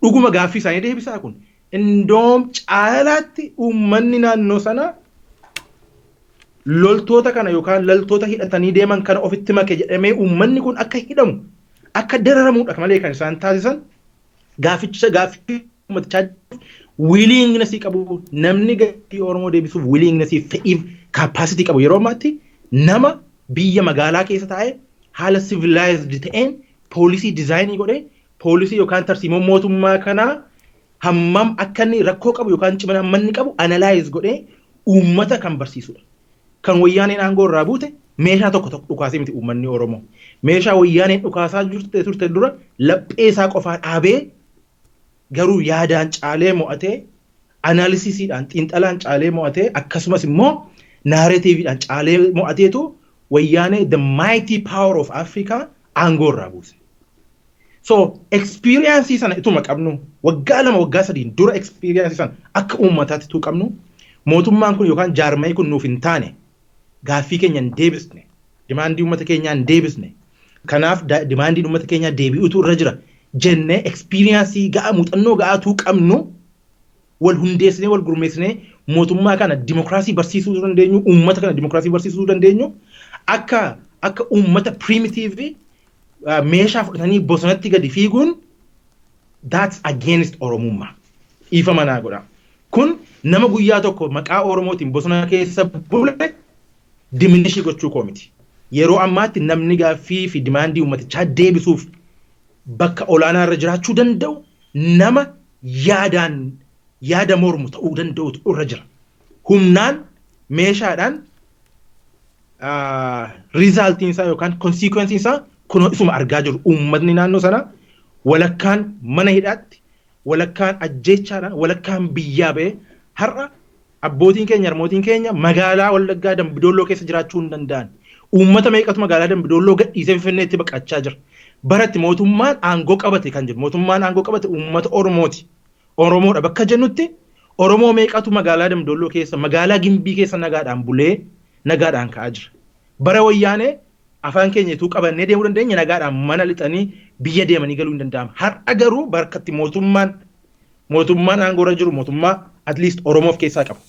S3: Dhuguma gaaffii isaanii deebisaa kun? Indoom caalaatti uummanni naannoo sanaa loltoota kana yookaan loltoota hidhatanii deeman kana ofitti make jedhamee uummanni kun akka hidhamu, akka dararamuudha malee kan isaan taasisan gaafficha gaaffii uummatichaa willingnessii qabu. Namni gaaffii Oromoo deebisuuf willingnessii, fedhiif capacity qabu yeroo ammaatti nama biyya magaalaa keessa taa'ee haala civilized ta'een policy designii godhee, policy yookaan tarsiimoo mootummaa kanaa hammam akka inni rakkoo qabu yookaan cimina hamma inni qabu analyze godhee uummata kan barsiisudha. Kan Wayyaaneen aangoo irraa buute meeshaa tokko tokko dhukaasee miti uummanni Oromoo. Meeshaa Wayyaaneen dhukaasaa jirte turte dura laphee isaa qofaa dhaabee, garuu yaadaan caalee mo'atee, analysisiidhaan, xiinxalaan caalee mo'atee, akkasumas immoo narrativeiidhaan caalee mo'ateetu Wayyaanee, the mighty power of Africa, aangoo irraa buuse. So experience sana ituma qabnu, waggaa 2, waggaa 3n dura experience sana akka uummataatti tu qabnu, mootummaan kun yookaan jaarmayii kun nuuf hin taane, gaaffii keenya hin deebisne, demandii uummata keenyaa hin deebisne, kanaaf demandiin uummata keenyaa deebi'utu irra jira jennee experience ga'aa, muuxannoo ga'aatuu qabnu wal hundeessinee, wal gurmeessinee mootummaa kana dimokiraasii barsiisuu dandeenyu, uummata kana dimokiraasii barsiisuu dandeenyu, akka uummata primitive meeshaa fudhatanii bosonatti gadi fiiguun, that's against Oromummaa. Dhiifama naa godha. Kun nama guyyaa tokko maqaa Oromootiin bosona keessa bule diminishii gochuu koo miti. Yeroo ammaatti namni gaaffii fi demandii uummatichaa deebisuuf bakka olaanaa irra jiraachuu danda'u nama yaadaan yaada mormu ta'uu danda'utu irra jira. Humnaan meeshaadhaan Resultiin isaa yookaan consequenceiin isaa kunoo isuma argaa jiru. Uummatni naannoo sana walakkaan mana hidhaatti, walakkaan ajjeechaadhaan, walakkaan biyyaa ba'ee, har'a abbootiin keenya, harmootiin keenya magaalaa Wallaggaa Dambidolloo keessa jiraachuu hin danda'an. Uummata meeqatu magaalaa Dambidolloo gadhiisee Finfinneetti baqachaa jira? Baratti mootummaan aangoo qabate kan jiru, mootummaan aangoo qabate uummata Oromooti. Oromoodha bakka jennutti, Oromoo meeqatu magaalaa Dambidolloo keessa, magaalaa Gimbii keessa nagaadhaan bulee nagaadhaan ka'aa jira? Bara Wayyaanee afaan keenya ituu qabannee deemuu dandeenya, nagaadhaan mana lixanii biyya deemanii galuu hin danda'amu. Har'a garuu barkatti mootummaan aangoorra jiru mootummaa at least Oromoo of keessaa qabu.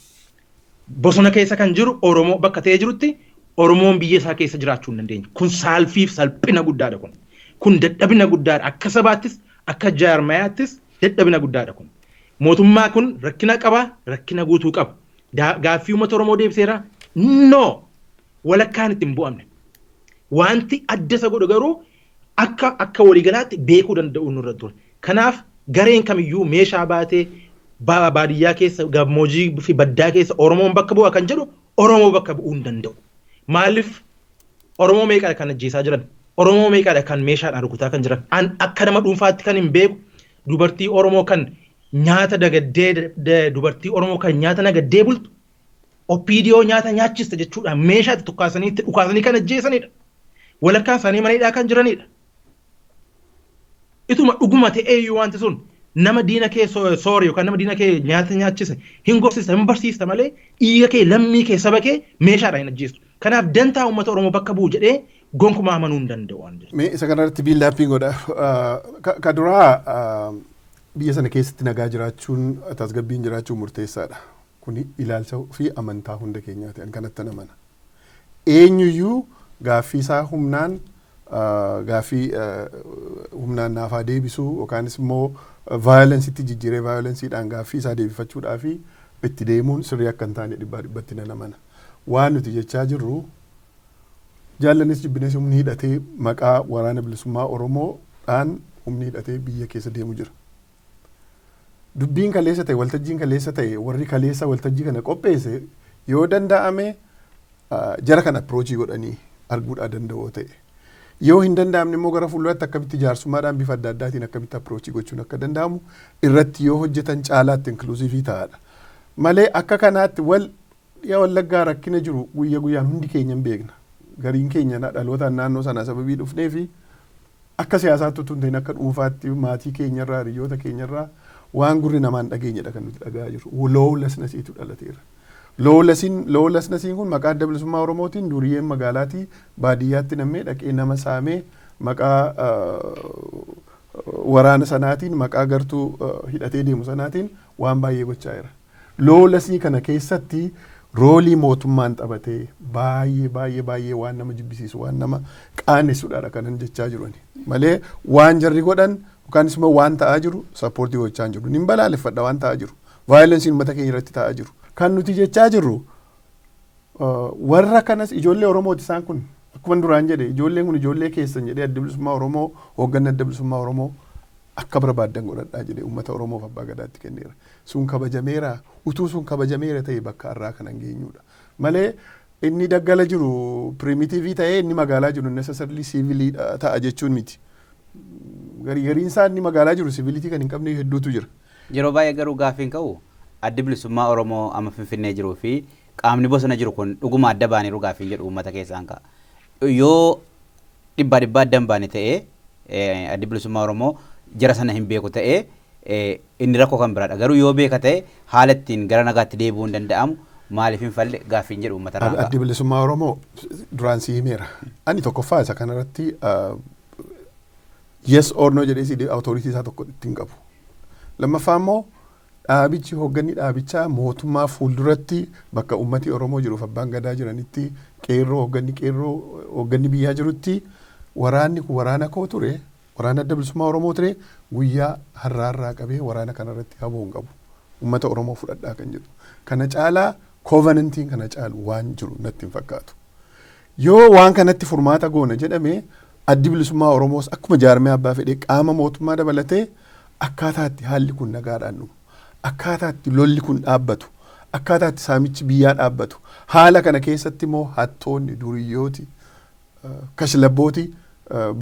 S3: Bosona keessa kan jiru Oromoo bakka ta'ee jirutti, Oromoon biyya isaa keessa jiraachuu hin dandeenye. Kun saalfiif salphina guddaadha kun. Kun dadhabina guddaadha. Akka sabaattis, akka jaarmayaattis dadhabina guddaadha kun. Mootummaa kun rakkina qaba, rakkina guutuu qaba. Gaaffii uummata Oromoo deebiseera? No! Walakkaan itti hin bu'amne. Wanti adda isa godhu garuu akka waliigalaatti beekuu danda'u nurra ture. Kanaaf gareen kamiyyuu meeshaa baatee baadiyyaa keessa, gammoojii fi baddaa keessa Oromoon bakka bu'a kan jedhu, Oromoo bakka bu'uu hin danda'u. Maaliif? Oromoo meeqadha kan ajjeesaa jiran? Oromoo meeqadha kan meeshaadhaan rukutaa kan jiran? An akka nama dhuunfaatti kan hin beeku, dubartii Oromoo kan nyaata dagaddee, dubartii Oromoo kan nyaata nagaddee bultu OPDO nyaata nyaachista jechuudhaan meeshaa itti dhukaasanii itti dhukaasanii kan ajjeesanidha. Walakkaan isaanii mana hidhaa kan jiranidha. Ituma dhuguma ta'eeyyuu, wanti sun nama diina kee soore yookaan nama diina kee nyaata nyaachise hin gorsista, hin barsiista malee dhiiga kee, lammii kee, saba kee meeshaadhaan hin ajjeestu. Kanaaf dantaa uummata Oromoo bakka bu'u jedhee gonkumaa amanuu hin danda'u.
S2: Mee isa kanarratti biillaappiin godha. Ka duraa, biyya sana keessatti nagaa jiraachuun, tasgabbiin jiraachuun murteessaadha. Kuni ilaalcha fi amantaa hunda keenyaati. An kanatti amana. Eenyuyyuu gaaffii isaa humnaan, gaaffii humnaan naafaa deebisuu yookaanis immoo violenceitti jijjiiree violenceiidhaan gaaffii isaa deebifachuudhaa fi itti deemuun sirrii akka hin taane dhibbaa dhibbatti nan amana. Waan nuti jechaa jirru, jaallanis jibbines, humni hidhatee maqaa Waraana Bilisummaa Oromoodhaan humni hidhatee biyya keessa deemu jira. Dubbiin kaleessa ta'e, waltajjiin kaleessa ta'e, warri kaleessa waltajjii kana qopheesse yoo danda'ame jara kana approach godhanii arguudhaa danda'oo ta'e. Yoo hin danda'amne immoo gara fuulduraatti akkamitti jaarsummaadhaan bifa adda addaatiin akkamitti approach gochuun akka danda'amu irratti yoo hojjetan caalaatti inclusive ta'aadha. Malee akka kanaatti wal dhiya Wallaggaa rakkina jiru guyya guyyaan hundi keenya hin beekna. Gariin keenya dhalootaan naannoo sanaa sababii dhufnee fi akka siyaasaatti utuu hin ta'in akka dhuunfaatti maatii keenyarraa, hiriyoota keenyarraa waan gurri namaan dhageenyedha kan nuti dhagahaa jirru. Lawlessnessiitu dhalateera. Lawlessnessiin kun maqaa Adda Bilisummaa Oromootiin duriyyeen magaalaatii baadiyyaatti nammee dhaqee nama saamee, maqaa waraana sanaatiin, maqaa gartuu hidhatee deemu sanaatiin waan baay'ee gochaa jira. Lawlessness kana keessatti role mootummaan taphatee baay'ee baay'ee baay'ee waan nama jibbisiisu, waan nama qaanessudha kanan jechaa jiru malee waan jarri godhan yookaan immoo waan ta'aa jiru support gochaa hin jiru. Nin balaaleffadha waan ta'aa jiru. Violenceiin uummata keenya irratti ta'aa jiru. Kan nuti jechaa jirru, warra kanas ijoollee Oromooti isaan kun. Akkuma duraan jedhe, ijoolleen kun ijoollee keessan jedhee Adda Bilisummaa Oromoo, hoogganni Adda Bilisummaa Oromoo akka barbaaddan godhadhaa jedhee uummata Oromoof abbaa gadaatti kenneera. Sun kabajameera. Utuu sun kabajameera ta'e bakka har'aa kana hin geenyudha. Malee inni daggala jiru primitive ta'ee inni magaalaa jiru necessarily civil ta'a jechuun miti. Gariin isaa inni magaalaa jiru civility kan hin qabne hedduutu jira.
S1: Yeroo baay'ee garuu gaaffiin ka'u, Addi Bilisummaa Oromoo amma Finfinnee jiruu fi qaamni bosona jiru kun dhuguma adda baaniiru gaaffiin jedhu uummata keessaan ka'a. Yoo dhibbaa dhibbaa adda hin baane ta'ee, Addi Bilisummaa Oromoo jara sana hin beeku ta'ee, inni rakkoo kan biraadha. Garuu yoo beeka ta'e, haala ittiin gara nagaatti deebi'uu hin danda'amu maaliif hin falle gaaffiin jedhu uummata irraa ka'a.
S2: Addi Bilisummaa Oromoo duraan si himeera. Ani tokkoffaa isa kanarratti yes or no jedhee si authority isaa tokko ittiin qabu. Lammaffaa immoo dhaabichi, hoogganni dhaabichaa mootummaa fuulduratti, bakka uummati Oromoo jiruuf abbaan gadaa jiranitti, qeerroo, hoogganni qeerroo, hoogganni biyyaa jirutti, waraanni kun waraana koo ture, waraana Adda Bilisummaa Oromoo ture, guyyaa har'aarraa qabee waraana kanarratti haboo hin qabu. Uummata Oromoo fudhadhaa kan jedhu. Kana caalaa covenantiin kana caalu waan jiru natti hin fakkaatu. Yoo waan kanatti furmaata goona jedhame, Addi Bilisummaa Oromoos akkuma jaarmee abbaa fedhee qaama mootummaa dabalatee akkaataatti haalli kun nagaadhaan dhumu, akkaataatti lolli kun dhaabbatu, Akkaataa itti saamichi biyyaa dhaabbatu. Haala kana keessatti immoo hattoonni, duriyyooti, kashlabbooti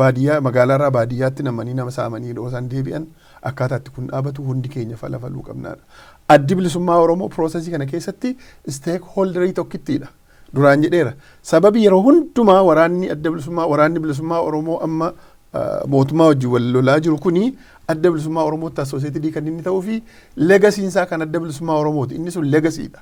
S2: baadiyyaa magaalaarraa baadiyyaatti namanii nama saamanii yeroo isaan deebi'an akkaataa itti kun dhaabatu hundi keenya fala faluu qabnaadha. Addi Bilisummaa Oromoo processii kana keessatti stakeholderii tokkittiidha. Duraan jedheera. Sababi yeroo hundumaa waraanni adda bilisummaa, waraanni bilisummaa Oromoo amma mootummaa wajjin wal lolaa jiru kuni Adda Bilisummaa Oromootti associated kan inni ta'uu fi legacyn isaa kan Adda Bilisummaa Oromooti. Inni sun legacydha.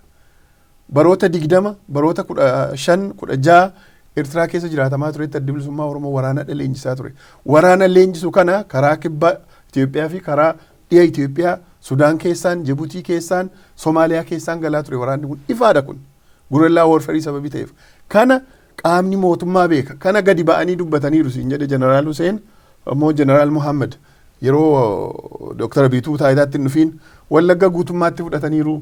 S2: Baroota 20, baroota 15, 16 Eertiraa keessa jiraatamaa turetti Adda Bilisummaa Oromoo waraana leenjisaa ture. Waraana leenjisu kana karaa kibba Itoophiyaa fi karaa dhiha Itoophiyaa, Sudaan keessaan, Jibuutii keessaan, Somaaliyaa keessaan galaa ture waraanni kun. Ifaadha kun. Guerrilla warfare sababii ta'eef. Kana qaamni mootummaa beeka. Kana gadi ba'anii dubbataniiru siin jedhe Jeneraal Hussein immoo Jeneraal Muhammad yeroo Dr. Abiituu taayitaatti hin dhufiin Wallagga guutummaatti fudhataniiru.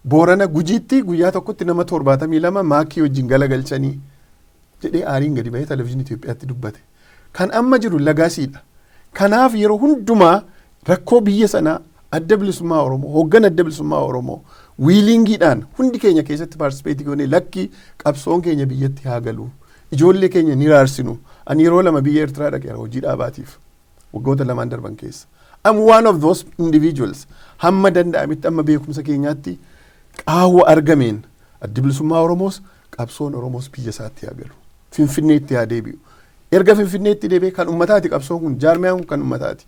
S2: Boorana Gujiitti guyyaa tokkotti nama 72 maakii wajjin galagalchanii jedhee aariin gadi ba'ee televezyiinii Itoophiyaatti dubbate. Kan amma jiru legacydha. Kanaaf yeroo hundumaa rakkoo biyya sanaa Adda Bilisummaa Oromoo, hooggan Adda Bilisummaa Oromoo willingiidhaan hundi keenya keessatti participate goonee lakki, qabsoon keenya biyyatti haa galu. Ijoollee keenya ni raarsinu. Ani yeroo lama biyya Eertiraa dhaqeera hojii dhaabaatiif waggoota lamaan darban keessa. I'm one of those individuals. Hamma danda'ametti, amma beekumsa keenyaatti, qaawwa argameen Addi Bilisummaa Oromoos qabsoon Oromoos biyya isaatti haa galu. Finfinneetti haa deebi'u. Erga Finfinneetti deebi'ee kan ummataati qabsoon kun, jaarmiyaan kun kan ummataati.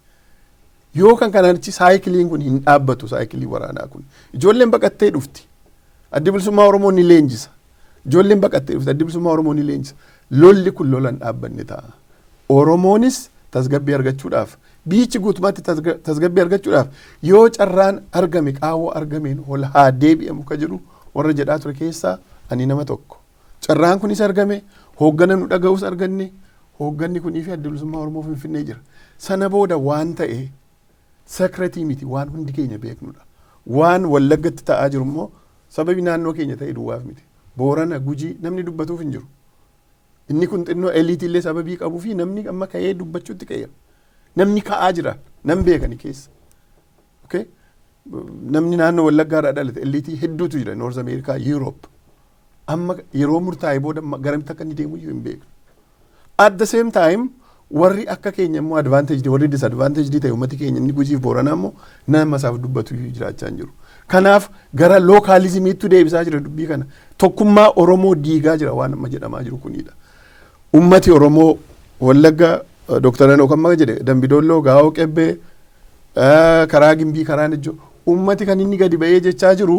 S2: Yoo kan kanaan achi cycleiin kun hin dhaabbatu, cycleii waraanaa kun. Ijoolleen baqattee dhufti. Addi Bilisummaa Oromoo ni leenjisa. Ijoolleen baqattee dhufti. Addi Bilisummaa Oromoo ni leenjisa. Lolli kun lola hin dhaabbanne ta'a. Oromoonis tasgabbii argachuudhaaf, biyyichi guutummaatti tasgabbii argachuudhaaf, yoo carraan argame, qaawwa argameen ol haa deebi'amu ka jedhu warra jedhaa ture keessaa ani nama tokko. Carraan kunis argame, hooggana nu dhaga'us arganne, hoogganni kunii fi Adda Bilisummaa Oromoo Finfinnee jira. Sana booda waan ta'e secretii miti, waan hundi keenya beeknudha. Waan Wallaggatti ta'aa jiru immoo sababi naannoo keenya ta'e duwwaaf miti. Boorana, Gujii namni dubbatuuf hin jiru. Inni kun xinnoo eliteiillee sababii qabuu fi namni amma ka'ee dubbachuutti ka'eera. Namni ka'aa jira, nam beekani keessa. Okay? Namni naannoo Wallaggaarraa dhalate eliteii hedduutu jira North America, Europe. Amma yeroo murtaa'e booda garamitti akka inni deemu iyyuu hin beeknu. At the same time warri akka keenya immoo advantage, warri disadvantage ta'e, uummati keenya inni Gujiif Booranaa immoo nama isaaf dubbatu iyyuu jiraachaa hin jiru. Kanaaf gara localismiitti deebisaa jira dubbii kana. Tokkummaa Oromoo diigaa jira waan amma jedhamaa jiru kunidha. Ummati Oromoo Wallagga, Dooktar Hanoo kan maka jedhe, Dambidolloo, Gaa'oo Qebbee, karaa Gimbii, karaa Najjoo ummati kan inni gadi ba'ee jechaa jiru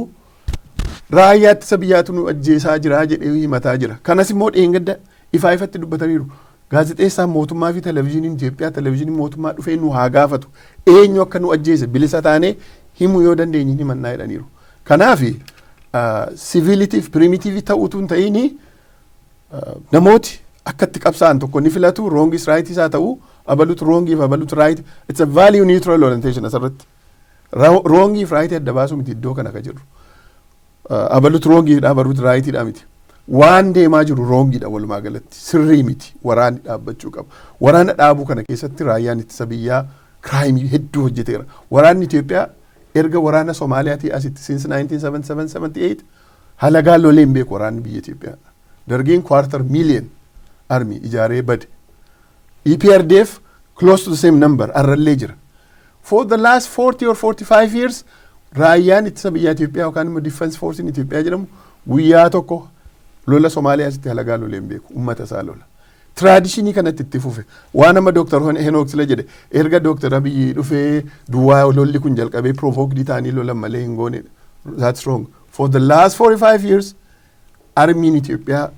S2: raayyaa ittisa biyyaatu nu ajjeesaa jira jedhee himataa jira. Kanas immoo dheengadda ifaa ifatti dubbataniiru. Gaazexeessaan mootummaa fi televezyiiniin Itoophiyaa, televezyiiniin mootummaa dhufee nu haa gaafatu. Eenyu akka nu ajjeese bilisa taanee himuu yoo dandeenye ni himannaa jedhaniiru. Kanaaf civility fi primitive ta'uutu hin ta'ini, namooti akka itti qabsaa'an tokko ni filatu. Wrongis rightis haa ta'u, abalutu wrongiif abalutu right, it's a value neutral orientation asirratti. Wrongiif rightii adda baasuu miti iddoo kana ka jedhu. Abalutu wrongiidha, abalutu rightiidha miti. Waan deemaa jiru wrongiidha, walumaa galatti sirrii miti, waraanni dhaabbachuu qaba. Waraana dhaabuu kana keessatti raayyaan ittisa biyyaa crimeii hedduu hojjeteera. Waraanni Itoophiyaa erga waraana Soomaaliyaatii asitti since 1977-78 halagaa lolee hin beeku waraanni biyya Itoophiyaa. Dargiin quarter million army ijaaree bade. EPRDF close to the same number arrallee jira. For the last 40 or 45 years raayyaan ittisa biyya Itoophiyaa yookaan immoo Defense Force in Itoophiyaa jedhamu guyyaa tokko lola Somaaliyaa asitti halagaa lolee hin beeku, uummata isaa lola. Traditionii kanatti itti fufe. Waan amma Dooktar Henook sila jedhe, erga Dooktar Abiyyi dhufee duwwaa lolli kun jalqabee provoked ta'anii lolan malee hin goone. That's wrong. For the last 45 years armyiin Itoophiyaa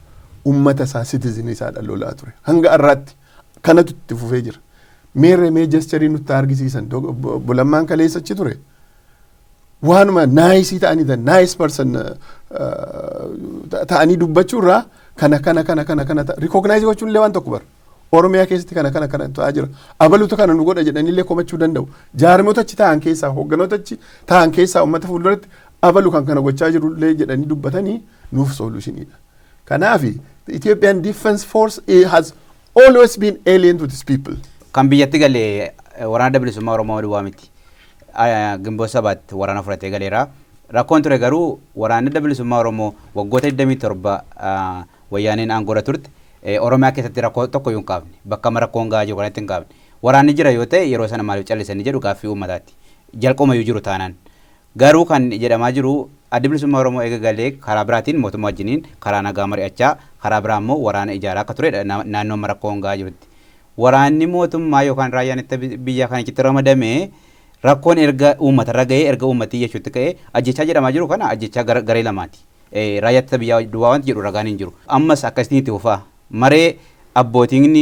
S2: uummata isaa, citizen isaadhaan lolaa ture. Hanga har'aatti kanatu itti fufee jira. Meerre mee gestureii nutti argisiisan Lammaan kaleessa achi ture. Waanuma niceii ta'anii, nice person ta'anii dubbachuurraa kana kana kana kana kana recognize gochuun illee waan tokko bara. Oromiyaa keessatti kana kana kana ta'aa jira. Abaluutu kana nu godha jedhanii illee komachuu danda'u. Jaarmoota achi ta'an keessaa, hoogganoota achi ta'an keessaa uummata fuulduratti abalu kan kana gochaa jiru illee jedhanii dubbatanii nuuf solutioniidha. Kanaaf the Ethiopian Defense Force has always been alien to these people.
S1: Kan biyyatti galee waraana Bilisummaa Oromoo duwwaa miti. Ginboot Sabaatti waraana fudhatee galeera. Rakkoon ture garuu waraanni Adda Bilisummaa Oromoo waggoota 27 wayyaaneen aangoorra turte Oromiyaa keessatti rakkoo tokko iyyuu hin kaafne. Bakka amma rakkoon gahaa jiru kanatti hin kaafne. Waraanni jira yoo ta'e yeroo sana maaliif callisanii jedhu gaaffii uummataati. Jalqabumayyuu jiru taanaan. Garuu kan jedhamaa jiru Adda Bilisummaa Oromoo eega galee karaa biraatiin mootummaa wajjiniin karaa nagaa mari'achaa, karaa biraa immoo waraana ijaaraa akka turedha naannoo amma rakkoon gahaa jirutti. Waraanni mootummaa yookaan raayyaan itti biyya kana itti ramadame rakkoon erga uummatarra gahee, erga uummati jechuutti ka'ee ajjechaa jedhamaa jiru kana ajjechaa garee lamaati. Raayyaa ittisa biyyaa duwwaa wanti jedhu ragaan hin jiru. Ammas akkasitti itti fufaa. Maree abbootiin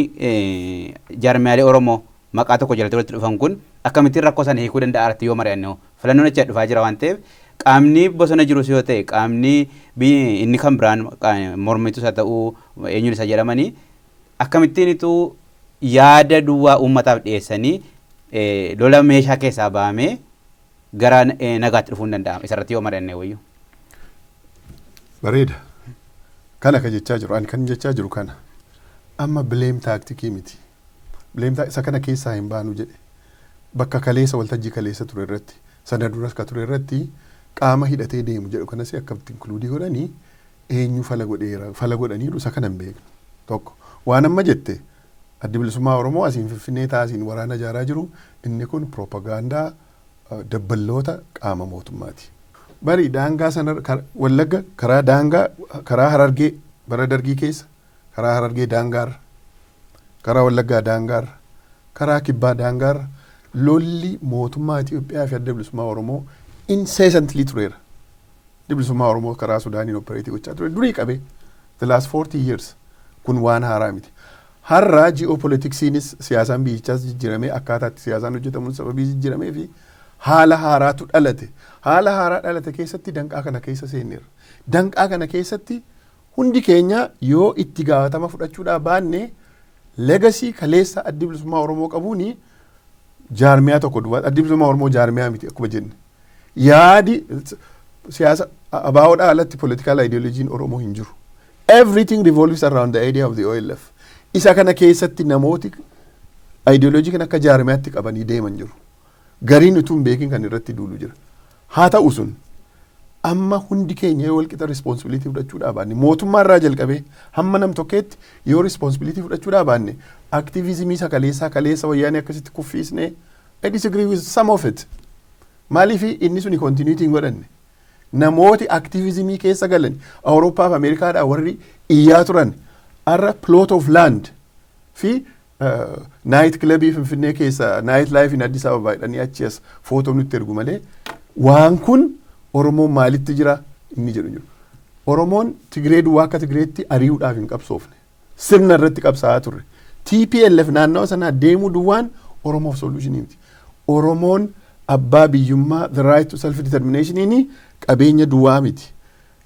S1: jaarmiyaalee Oromoo maqaa tokko jalatti walitti dhufan kun akkamittiin rakkoo sana hiikuu danda'a irratti yoo mari'anne hoo, filannoon achi dhufaa jira waan ta'eef, qaamni bosona jirus yoo ta'e, qaamni inni kan biraan mormitus haa ta'uu, eenyuun isa jedhamanii, akkamittiin ituu yaada duwwaa uummataaf dhiyeessanii lola meeshaa keessaa bahamee gara nagaatti dhufuu hin danda'ama, isarratti yoo mari'anne wayyu.
S2: Bareeda. Kana ka jechaa jiru, ani kan jechaa jiru kana. Amma blame tactic miti. Blame isa kana keessaa hin baanu jedhe. Bakka kaleessa waltajjii kaleessa ture irratti, sana duras ka ture irratti, qaama hidhatee deemu jedhu kanas akkamitti include godhanii, eenyu fala godheera, fala godhaniiru, isa kana hin beeknu. Tokko. Waan amma jette, Addi Bilisummaa Oromoo asiin Finfinnee taasiin waraana ijaaraa jiru, inni kun propagaandaa dabballoota qaama mootummaati. Bari daangaa sana, Wallagga karaa daangaa, karaa Harargee, bara Dargii keessa karaa Harargee daangaarra, karaa Wallaggaa daangaarra, karaa Kibbaa daangaarra lolli mootummaa Itoophiyaa fi Adda Bilisummaa Oromoo incessantly tureera. Adda Bilisummaa Oromoo karaa Sudaaniin operate gochaa ture durii qabee, the last 40 years, kun waan haaraa miti. Har'a ji'oopolitiksiinis siyaasaan biyyichaas jijjiiramee, akkaataa itti siyaasaan hojjetamuun sababii jijjiiramee fi haala haaraatu dhalate. Haala haaraa dhalate keessatti danqaa kana keessa seenneerra. Danqaa kana keessatti hundi keenya yoo itti gaafatama fudhachuudhaa baanne, legacy kaleessa Addi Bilisummaa Oromoo qabuuni jaarmiyaa tokko duwwaa, Addi Bilisummaa Oromoo jaarmiyaa miti akkuma jenne. Yaadi siyaasa ABOdhaa alatti political ideologiin Oromoo hin jiru. Everything revolves around the idea of the OLF. Isa kana keessatti namooti ideoloojii kana akka jaarmiyaatti qabanii deeman jiru. Gariin utuu hin beekin kan irratti duulu jira. Haa ta'u, sun amma hundi keenya yoo walqixa responsibility fudhachuudhaa baanne, mootummaa irraa jalqabee hamma nam tokkeetti yoo responsibility fudhachuudhaa baanne, activism isa kaleessaa, kaleessa wayyaanee akkasitti kuffiisnee, I disagree with some of it. Maaliif inni suni continuity hin godhanne? Namooti activism keessa galan Awurooppaa fi Ameerikaadhaa warri iyyaa turan har'a plot of land fi night club Finfinnee keessa, night life in Addis Ababa jedhanii achi as footoo nutti ergu malee, waan kun Oromoon maalitti jira inni jedhu jiru. Oromoon Tigree duwwaa akka Tigreetti ari'uudhaaf hin qabsoofne. Sirna irratti qabsaa'aa turre. TPLF naannawa sanaa deemuu duwwaan Oromoof solution miti. Oromoon abbaa biyyummaa, the right to self determination, qabeenya duwwaa miti.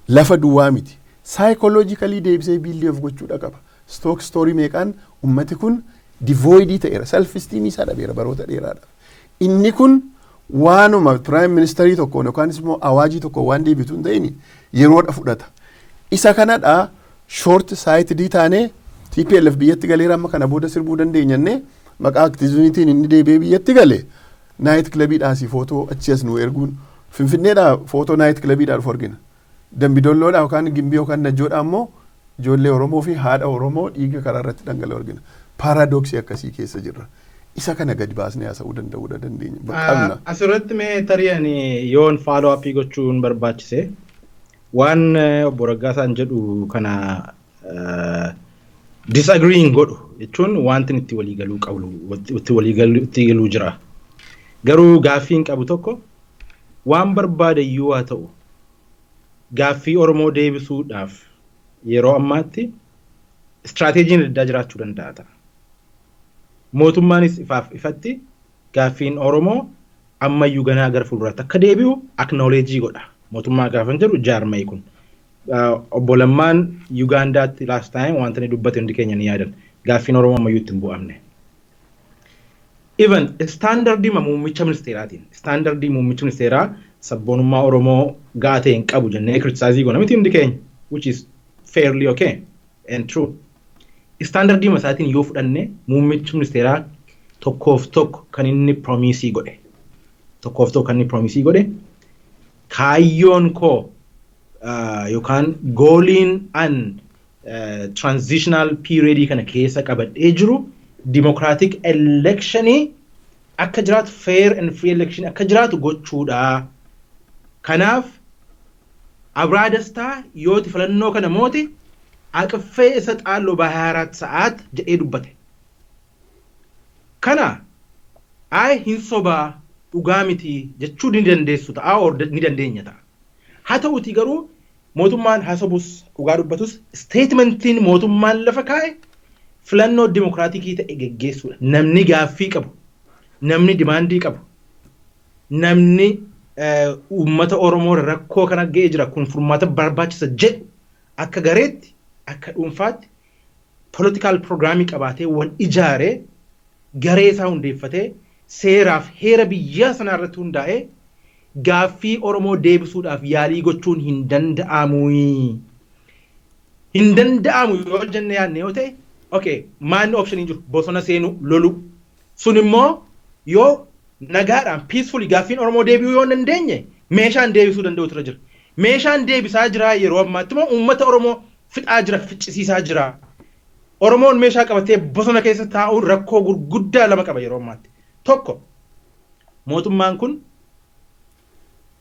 S2: Lafa duwwaa miti. Psychologically deebisee build of gochuudha qaba. Stock story meeqaan ummati kun devoid ta'eera. Self esteem isaa dhabeera baroota dheeraadhaaf. Inni kun waanuma prime ministerii tokkoon yookaan immoo awaajii tokkoon waan deebitu hin ta'in, yeroodha fudhata. Isa kanadha short sighted taanee TPLF biyyatti galeera, amma kana booda sirbuu dandeenyannee, maqaa activismiitiin inni deebi'ee biyyatti gale night clubiidhaasii footoo achi as nu erguun, Finfinneedhaa footoo night clubiidhaa dhufu argina. Dambidolloodhaa yookaan Gimbii yookaan Najjoodhaa immoo ijoollee Oromoo fi haadha Oromoo dhiiga karaa irratti dhangala'u argina. Paradox akkasii keessa jirra. Isa kana gadi baasnee haasa'uu danda'uudha dandeenya. Qabna.
S3: Asirratti mee tarii ani yoon follow up gochuun barbaachise, waan obbo Raggaasaan jedhu kana disagreeing godhu jechuun wanti itti waliigaluu qabu, itti waliigaluu itti galuu jira. Garuu gaaffiin qabu tokko, waan barbaade iyyuu haa ta'u, gaaffii Oromoo deebisuudhaaf yeroo ammaatti istiraateejiin adda addaa jiraachuu danda'a ta'a. Mootummaanis ifaaf ifatti gaaffiin Oromoo ammayyuu ganaa gara fuulduraatti akka deebi'u acknowledge godha. Mootummaa gaafan jedhu jaarmayi kun. Obbo Lammaan Yugaandaatti last time wanta inni dubbate hundi keenya ni yaadan. Gaaffiin Oromoo ammayyuu itti hin bu'amne. Even standardii muummicha ministeeraatiin, standardii muummicha ministeeraa sabboonummaa Oromoo gahaa ta'e hin qabu jennee criticize goona miti hundi keenya, which is fairly okay and true. Standardii isaatiin yoo fudhanne, muummichi ministeeraa tokkoof tokko kan inni promise godhe, tokkoof tokko kan inni promise godhe Kaayyoon koo yookaan goaliin an transitional period kana keessa qabadhee jiru democratic electionii akka jiraatu, fair and free election akka jiraatu gochuudha. Kanaaf Abraa Dastaa yooti filannoo kana moote አቅፌ እሰጣለሁ በ24 ሰዓት jedhee dubbate. Kana ay hin sobaa, dhugaa miti jechuu ni dandeessu ta'a, or ni dandeenya ta'a. Haa ta'uutii garuu mootummaan haasabus dhugaa dubbatus, statementiin mootummaan lafa kaa'e filannoo dimokiraatikii ta'e geggeessuudha. Namni gaaffii qabu, namni demandii qabu, namni uummata Oromoo rakkoo kana ga'ee jira, kun furmaata barbaachisa jedhu, akka gareetti, akka dhuunfaatti political programii qabaatee, wal ijaaree, garee isaa hundeeffatee, seeraaf heera biyya sanaa irratti hundaa'ee gaaffii Oromoo deebisuudhaaf yaalii gochuun hin danda'amu. Hin danda'amu yoo jenne yaadne yoo ta'e, okay, maanni option jiru bosona seenuu, lolu. Sun immoo yoo nagaadhaan, peacefully gaaffiin Oromoo deebi'uu yoo hin dandeenye, meeshaan deebisuu danda'u tura jira. Meeshaan deebisaa jira yeroo ammaatti immoo uummata Oromoo fixaa jira, ficcisiisaa jira. Oromoon meeshaa qabatee bosona keessa taa'uun rakkoo gurguddaa lama qaba yeroo ammaatti. Tokko, mootummaan kun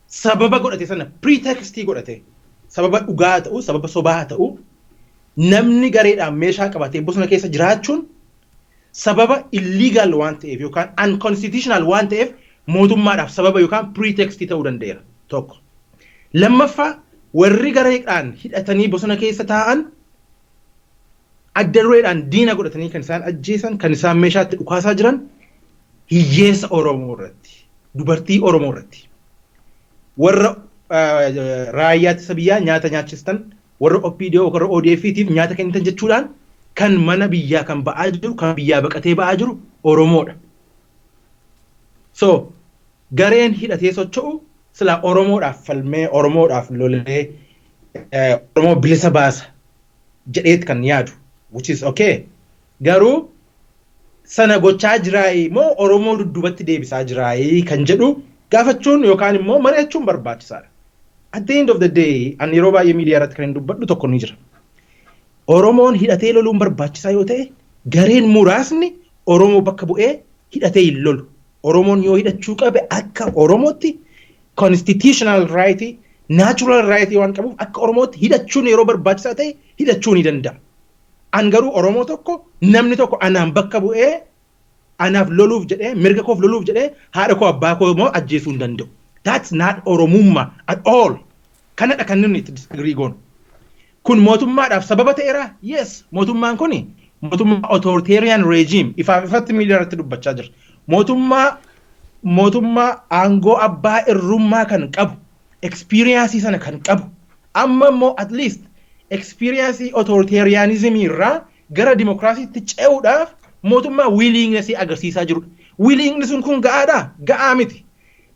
S3: sababa godhate sana, pretextii godhate, sababa dhugaa ta'u, sababa sobaa ta'u, namni gareedhaan meeshaa qabatee bosona keessa jiraachuun sababa illegal waan ta'eef yookaan unconstitutional waan ta'eef mootummaadhaaf sababa yookaan pretextii ta'uu danda'eera tokko. Lammaffaa, warri gareedhaan hidhatanii bosona keessa taa'an adda dureedhaan diina godhatanii kan isaan ajjeesan, kan isaan meeshaatti dhukaasaa jiran hiyyeessa Oromoo irratti, dubartii Oromoo irratti. Warra raayyaa ittisa biyyaa nyaata nyaachistan, warra OPDO, warra ODF-tiif nyaata kennitan jechuudhaan kan mana biyyaa kan ba'aa jiru, kan biyyaa baqatee ba'aa jiru Oromoodha. So gareen hidhatee socho'u silaa Oromoodhaaf falmee, Oromoodhaaf lolee, Oromoo bilisa baasa jedheet kan yaadu, which is okay. Garuu sana gochaa jiraayii moo Oromoo dudduubatti deebisaa jiraayii kan jedhu gaafachuun yookaan immoo mari'achuun barbaachisaadha. At the end of the day, ani yeroo baay'ee miidiyaa irratti kan hin dubbadhu tokko ni jira. Oromoon hidhatee loluun barbaachisaa yoo ta'e, gareen muraasni Oromoo bakka bu'ee hidhatee hin lolu. Oromoon yoo hidhachuu qabe akka Oromootti constitutional right, natural right waan qabuuf akka Oromootti hidhachuun yeroo barbaachisaa ta'e hidhachuu ni danda'a. An garuu Oromoo tokko, namni tokko anaan bakka bu'ee anaaf loluuf jedhee, mirga koof loluuf jedhee haadha koo, abbaa koo immoo ajjeesuu hin danda'u. That's not Oromummaa at all. Kanadha kan nuti itti disagree goonu. Kun mootummaadhaaf sababa ta'eera? Yes, mootummaan kuni mootummaa authoritarian regime ifaaf ifatti miidiyaa irratti dubbachaa jira. Mootummaa aangoo abbaa irrummaa kan qabu, experience sana kan qabu, amma immoo at least experience authoritarianism irraa gara dimokiraasiitti ce'uudhaaf mootummaa willingness agarsiisaa jirudha. Willingness kun ga'aadhaa? Ga'aa miti.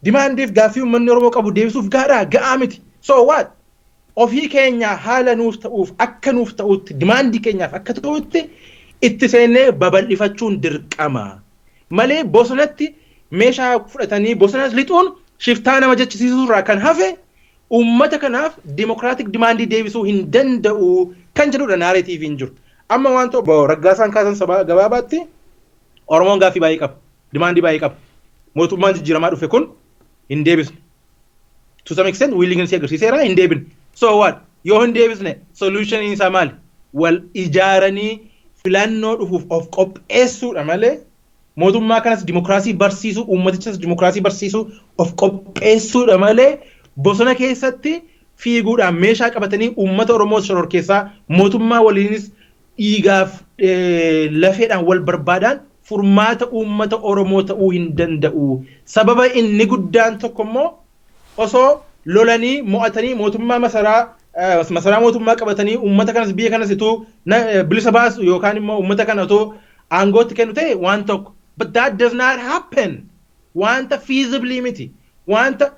S3: Demandiif gaaffii uummanni Oromoo qabu deebisuuf ga'aadhaa? Ga'aa miti. So what? Ofii keenya haala nuuf ta'uuf, akka nuuf ta'utti, demandii keenyaaf akka ta'utti itti seennee babal'ifachuun dirqama. Malee bosonatti meeshaa fudhatanii bosona lixuun shiftaa nama jechisiisuu irraa kan hafe uummata kanaaf democratic demandii deebisuu hin danda'u kan jedhudha narrativeiin jiru. Amma waan ta'u Raggaasaan kaasan sabaa gabaabaatti, Oromoon gaaffii baay'ee qaba. Demandii baay'ee qaba. Mootummaan jijjiiramaa dhufe kun hin deebisne. To some extent willingness agarsiiseera, hin deebine. So what? Yoo hin deebisne solution isaa maali? Wal ijaaranii filannoo dhufuuf of qopheessuudha malee mootummaa kanas dimokiraasii barsiisuu, uummatichas dimokiraasii barsiisuu of qopheessuudha malee bosona keessatti fiiguudhaan meeshaa qabatanii uummata Oromoo shororkeessaa, mootummaa waliinis dhiigaaf lafeedhaan wal barbaadaan furmaata uummata Oromoo ta'uu hin danda'u. Sababa inni guddaan tokko immoo osoo lolanii mo'atanii mootummaa masaraa mootummaa qabatanii uummata kanas, biyya kanas ituu bilisa baasu yookaan immoo uummata kana otoo aangootti kennu ta'e waan tokko. But that does not happen. Wanta feasibly miti. Wanta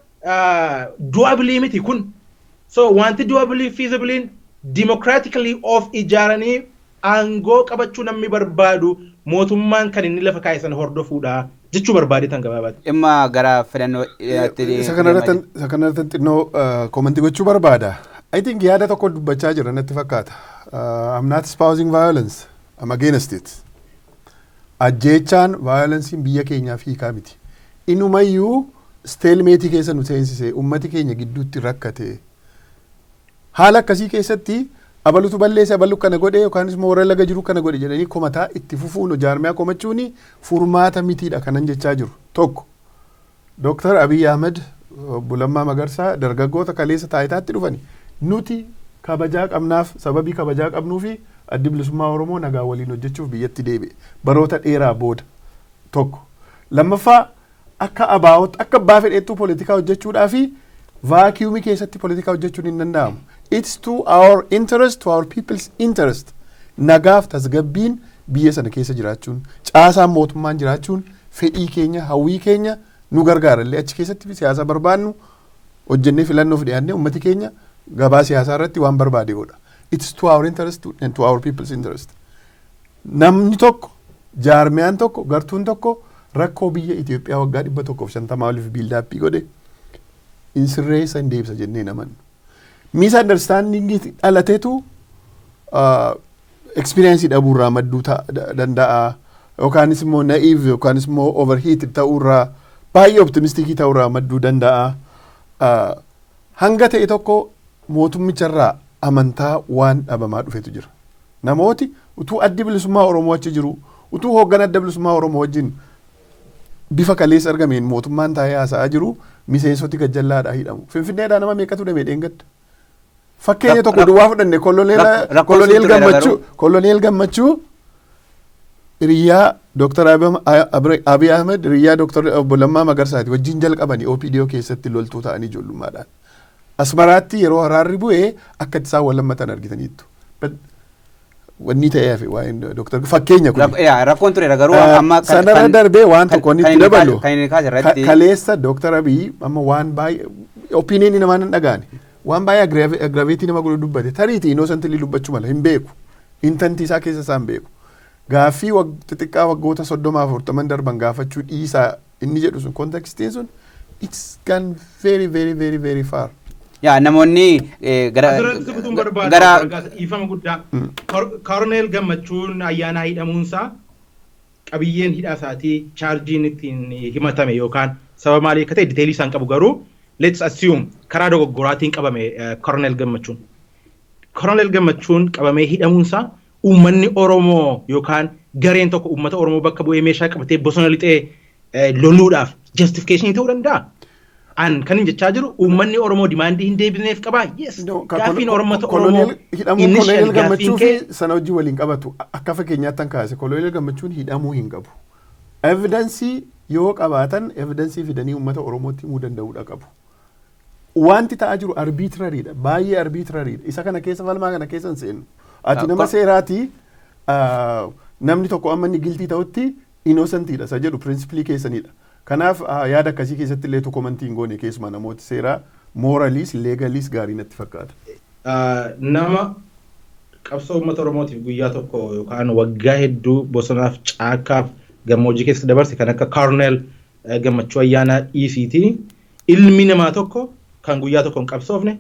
S3: doably miti kun. So wanti doably, feasibly, democratically of ijaaranii aangoo qabachuu namni barbaadu mootummaan kan inni lafa kaa'e sana hordofuudha Jechuu barbaade tan gabaabaatti.
S1: Dhimma gara filannoo.
S2: Isa kanarratti xinnoo comment gochuu barbaada. I think yaada tokko dubbachaa jira natti fakkaata. I'm not espousing violence. I'm against it. Ajjeechaan, violencein biyya keenyaaf hiikaa miti. Inumayyuu stalemate keessa nu seensise, ummati keenya gidduutti rakkate. Haala akkasii keessatti abalutu balleesse, abalu kana godhe, yookaan immoo warra laga jiru kana godhe jedhanii komataa itti fufuun, jaarmiyaa komachuun furmaata mitiidha kanan jechaa jiru. Tokko, Dooktar Abiy Ahmed, obbo Lammaa Magarsaa dargaggoota kaleessa taayitaatti dhufani. Nuti kabajaa qabnaaf, sababii kabajaa qabnuufi Addi Bilisummaa Oromoo nagaa waliin hojjechuuf biyyatti deebi'e baroota dheeraa booda, tokko. Lammaffaa, akka abaa'otti, akka abbaa fedheettuu poolitikaa hojjechuudhaa fi vacuum keessatti poolitikaa hojjechuun hin danda'amu. It's to our interest, to our people's interest. Nagaaf tasgabbiin biyya sana keessa jiraachuun, caasaan mootummaan jiraachuun fedhii keenya, hawwii keenya nu gargaara illee achi keessatti siyaasa barbaannu hojjennee filannoof dhiyaannee ummati keenya gabaa siyaasaa irratti waan barbaade godha. It's to our interest and to our people's interest. Namni tokko, jaarmiyaan tokko, gartuun tokko rakkoo biyya Itoophiyaa waggaa 150 oliif build up godhe in sirreessa, hin deebisa jennee namannu. Misunderstanding dhalateetu experience dhabuurraa madduu danda'a, yookaanis immoo naive yookaanis immoo overheated ta'uurraa, baay'ee optimistic ta'uurraa madduu danda'a. Hanga ta'e tokko mootummicharraa amantaa waan dhabamaa dhufetu jira. Namooti utuu Addi Bilisummaa Oromoo achi jiru, utuu hoogganaa Adda Bilisummaa Oromoo wajjin bifa kaleessa argameen mootummaan taa'ee haasa'aa jiru, miseensoti gajjallaadhaa hidhamu. Finfinneedhaa nama meeqatu deemee dheengadda? Fakkeenya tokko duwwaa fudhanne, Koloneel Gammachuu. Koloneel Gammachuu hiriyaa Dooktar Abiy Ahmed, hiriyaa Dooktar obbo Lammaa Magarsaati, wajjin jalqabanii OPDO keessatti loltuu ta'anii ijoollummaadhaan. Asmaraatti yeroo haraarri bu'ee akka isaan wal lammatan argitaniittu. Wanni ta'ee hafe waa'een Dooktar fakkeenya kun.
S1: Rakkoon tureera garuu amma.
S2: Sanarra darbee waan tokko inni itti dabalu.
S1: Kan inni kaase irratti.
S2: Kaleessa Dooktar Abiy amma waan baay'ee opinion namaa hin dhagaane. Waan baay'ee aggravate nama godhu dubbate. Tariitii innocently dubbachuu mala, hin beeku. Intent isaa keessa isaa hin beeku. Gaaffii xixiqqaa waggoota 30, 40 darban gaafachuu dhiisaa inni jedhu sun, contextiin sun, it's gone very, very, very, very far.
S1: Yaa, namoonni gara
S3: Asirratti kutuun barbaadu
S1: gara
S3: dhiifama guddaa. Koroneel Gammachuun Ayyaanaa hidhamuunsaa, qabiyyeen hidhaa isaatii, chargeiin ittiin himatame yookaan sababa maalii akka ta'e detail isaan qabu, garuu let's assume karaa dogoggoraatiin qabame Koroneel Gammachuun. Koroneel Gammachuun qabamee hidhamuunsaa uummanni Oromoo yookaan gareen tokko uummata Oromoo bakka bu'ee meeshaa qabatee bosona lixee loluudhaaf justification ta'uu danda'a. An kan hin jechaa jiru uummanni Oromoo demand hin deebisneef qabaa. Yes. Gaaffiin Oromoota Oromoo
S2: hidhamuun Koloneel Gammachuu fi sana hojii waliin qabatu. Akka fakkeenyaatti kan kaase, Koloneel Gammachuun hidhamuu hin qabu. Evidence yoo qabaatan evidence fidanii uummata Oromootti himuu danda'uudha qabu. Wanti ta'aa jiru arbitrarydha. Baay'ee arbitrarydha. Isa kana keessa, falmaa kana keessa hin seennu. Ati nama seeraatii, namni tokko amma inni guilty ta'utti innocentiidha isa jedhu principle keessanidha. Kanaaf yaada akkasii keessatti illee tokko amantii hin goone, keessumaa namooti seeraa morallys legallys gaarii natti fakkaata.
S3: Nama qabsoo uummata Oromootiif guyyaa tokko yookaan waggaa hedduu bosonaaf caakkaaf gammoojjii keessa dabarse kan akka Koroneel Gammachuu Ayyaanaa dhiisiiti. Ilmi namaa tokko kan guyyaa tokko hin qabsoofne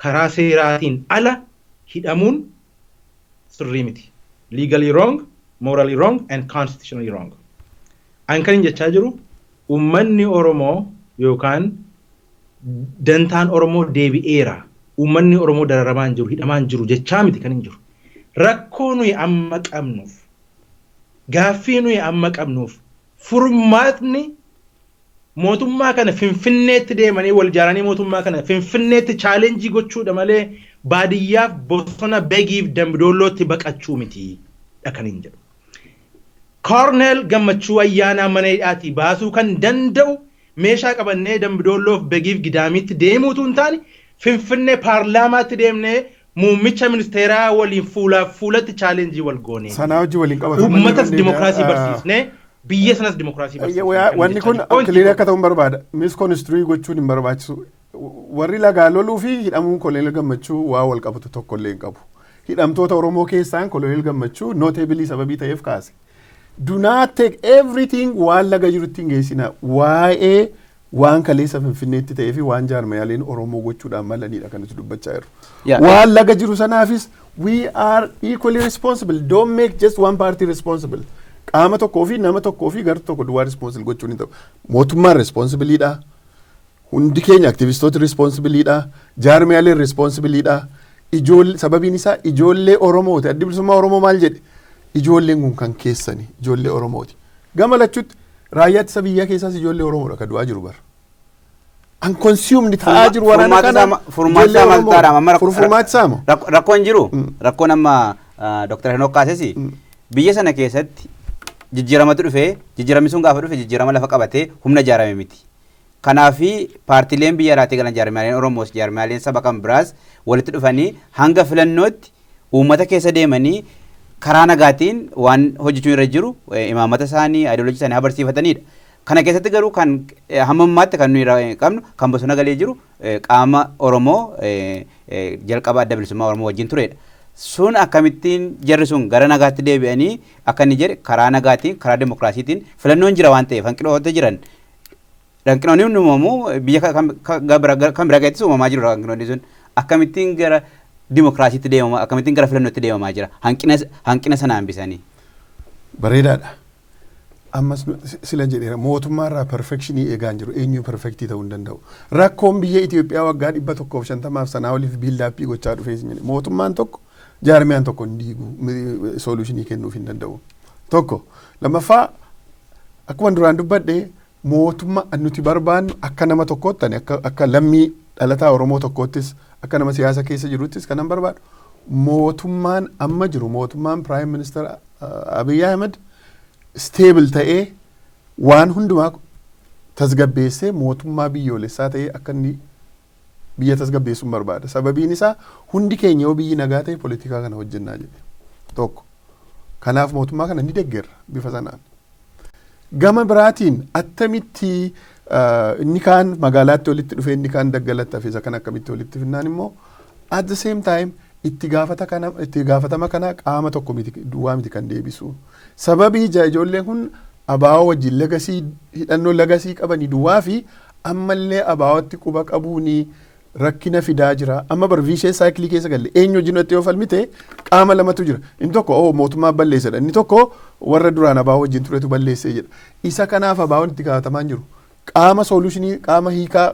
S3: karaa seeraatiin ala hidhamuun sirrii miti. Legally wrong, morally wrong and constitutionally wrong. An kan hin jechaa jiru uummanni Oromoo yookaan dantaan Oromoo deebi'eera. Uummanni Oromoo dararamaa hin jiru, hidhamaa hin jiru jechaa miti kan hin jiru. Rakkoo nuyi amma qabnuuf, gaaffii nuyi amma qabnuuf furmaatni mootummaa kana Finfinneetti deemanii wal ijaaranii mootummaa kana Finfinneetti challenge gochuudha malee baadiyyaaf bosona Begiif Dambidoollootti baqachuu miti dha kan hin jedhu. Koorneel Gammachuu Ayyaanaa mana hidhaatii baasuu kan danda'u meeshaa qabannee Dambidoolloof Begiif Gidaamitti deemuutu hin taane, Finfinnee paarlaamaatti deemnee muummicha ministeeraa waliin fuulaaf fuulatti challenge wal goone.
S2: Sanaa hojii waliin qabatu.
S3: Uummatas dimokiraasii barsiisnee, biyya sanas dimokiraasii barsiisnee.
S2: Wanni kun clear akka ta'u hin barbaada. Misconstrue gochuun hin barbaachisu. Warri lagaa loluu fi hidhamuun Koloneel Gammachuu waa wal qabatu tokko illee hin qabu. Hidhamtoota Oromoo keessaan Koloneel Gammachuu notable sababii ta'eef kaase. Do not take everything waan laga jirutti hin geessina. Waa'ee waan kaleessa Finfinneetti ta'ee fi waan jaarmayaaleen Oromoo gochuudhaan malanidha kan nuti dubbachaa jirru. Waan laga jiru sanaafis we are equally responsible. Don't make just one party responsible. Qaama tokkoo fi nama tokkoo fi gartuu tokko duwwaa responsible gochuun hin ta'u. Mootummaan responsibleidha. Hundi keenya aktivistooti responsibleidha. Jaarmiyaaleen responsibleidha. Ijoollee, sababiin isaa ijoollee Oromooti. Addi Bilisummaa Oromoo maal jedhe? Ijoolleen kun kan keessani, ijoollee Oromooti. Gama lachutti raayyaa ittisa biyyaa keessaas ijoollee Oromoodha kan du'aa jiru bara. Unconsumed ta'aa jiru waraana kana.
S1: Furmaati isaa maal ta'aadha? Amma
S2: Furmaati isaa moo?
S1: Rakkoon jiru, rakkoon amma Dr. Henook kaases, biyya sana keessatti jijjiiramatu dhufee, jijjiiramni sun gaafa dhufe jijjiirama lafa qabatee humna ijaarame miti. Kanaafi paartiileen biyya alaatii galan, jaarmiyaaleen Oromoos, jaarmiyaaleen saba kan biraas walitti dhufanii hanga filannootti uummata keessa deemanii karaa nagaatiin waan hojjechuun irra jiru imaammata isaanii, ayidooloojii isaanii haa barsiifatanidha. Kana keessatti garuu kan hamma ammaatti kan nuyi qabnu, kan bosona galee jiru, qaama Oromoo jalqaba Adda Bilisummaa Oromoo wajjin turedha. Sun akkamittiin jarri sun gara nagaatti deebi'anii, akka inni jedhe, karaa nagaatiin, karaa dimokiraasiitiin filannoon jira waan ta'eef, hanqinoota jiran, hanqinoonni uumamu biyya kan biraa keessattis uumamaa jiru, hanqinoonni sun akkamittiin gara dimokiraasiitti deemamaa, akkamittiin gara filannootti deemamaa jira hanqina sana hambisanii?
S2: Bareedaadha. Ammas sila jedheera, mootummaarraa perfectionii eegaa hin jiru, eenyu perfectii ta'uu hin danda'u. Rakkoon biyya Itoophiyaa waggaa 150f sanaa oliif build upii gochaa dhufee jedhe, mootummaan tokko, jaarmiyaan tokko hin diigu, solutionii kennuuf hin danda'u. Tokko lammaffaa, akkuma duraan dubbadhe, mootummaa nuti barbaannu akka nama tokkootti, ani akka lammii dhalataa Oromoo tokkoottis, akka nama siyaasa keessa jiruttis kanan barbaadu, mootummaan amma jiru, mootummaan Prime Minister Abiy Ahmed, stable ta'ee waan hundumaa tasgabbeessee mootummaa biyyoolessaa ta'ee akka inni biyya tasgabbeessuun barbaada. Sababiin isaa hundi keenya yoo biyyi nagaa ta'e poolitikaa kana hojjennaa jedhe. Tokko. Kanaaf mootummaa kana ni deeggarra bifa sanaan. Gama biraatiin attamitti inni kaan magaalaatti walitti dhufee inni kaan daggalatti hafe, isa kan akkamitti walitti finnaan immoo at the same time itti gaafatama kana qaama tokko miti, duwwaa miti kan deebisu. Sababii ijoolleen kun ABO wajjin legacy, hidhannoo legacy qabanii duwwaa fi ammallee ABOtti quba qabuuni rakkina fidaa jira. Amma bar vicious cycleii keessa galle. Eenyu wajjin yoo falmite qaama lamatu jira. Inni tokko oo mootummaa balleessedha. Inni tokko warra duraan ABO wajjin turetu balleessee jedha. Isa kanaaf ABOn itti gaafatamaa hin jiru. Qaama solutionii, qaama hiikaa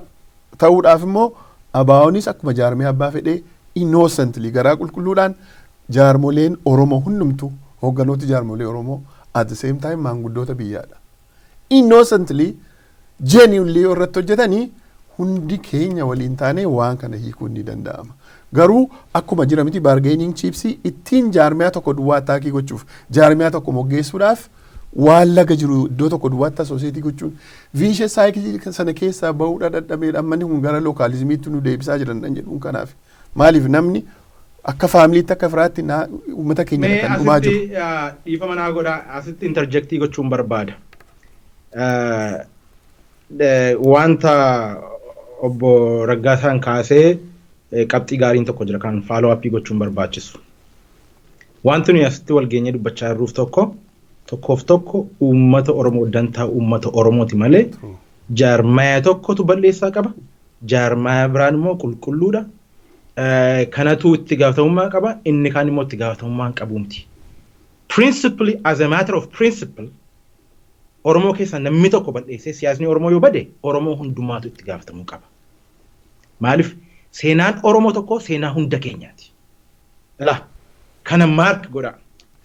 S2: ta'uudhaaf immoo ABOnis akkuma jaarmee abbaa fedhee innocently, garaa qulqulluudhaan, jaarmoleen Oromoo hundumtu, hoogganooti jaarmolee Oromoo at the same time maanguddoota biyyaadha. Innocently, genuinely yoo irratti hojjetanii hundi keenya waliin taanee waan kana hiikuun ni danda'ama. Garuu akkuma jira miti, bargaining chipsii ittiin jaarmiyaa tokko duwwaa attackii gochuuf, jaarmiyaa tokko moggeessuudhaaf, waan laga jiru iddoo tokko duwwaatti associateii gochuun vicious cycleii sana keessaa bahuudha dadhabeedha. Ammanni kun gara localismiitti nu deebisaa jiran dan jedhuun kanaaf. Maaliif namni akka familyitti, akka firaatti uummata keenya
S3: Mee
S2: kan dhumaa jiru.
S3: Asitti dhiifama naa godha, asitti interjectii gochuun barbaada. Wanta obbo Raggaasaan kaasee qabxii gaariin tokko jira kan follow upii gochuun barbaachisu. Wanti nuyi asitti wal geenyee dubbachaa jirruuf tokko tokkoof tokko uummata Oromoo, dantaa uummata Oromooti malee jaarmaya tokkotu balleessaa qaba. Jaarmaya biraan immoo qulqulluudha. Kanatu itti gaafatamummaa qaba, inni kaan immoo itti gaafatamummaa hin qabu miti. Principally, as a matter of principle, Oromoo keessaa namni tokko balleessee siyaasni Oromoo yoo bade Oromoo hundumaatu itti gaafatamuu qaba. Maaliif seenaan Oromoo tokko seenaa hunda keenyaati. Ilaa kana mark godha.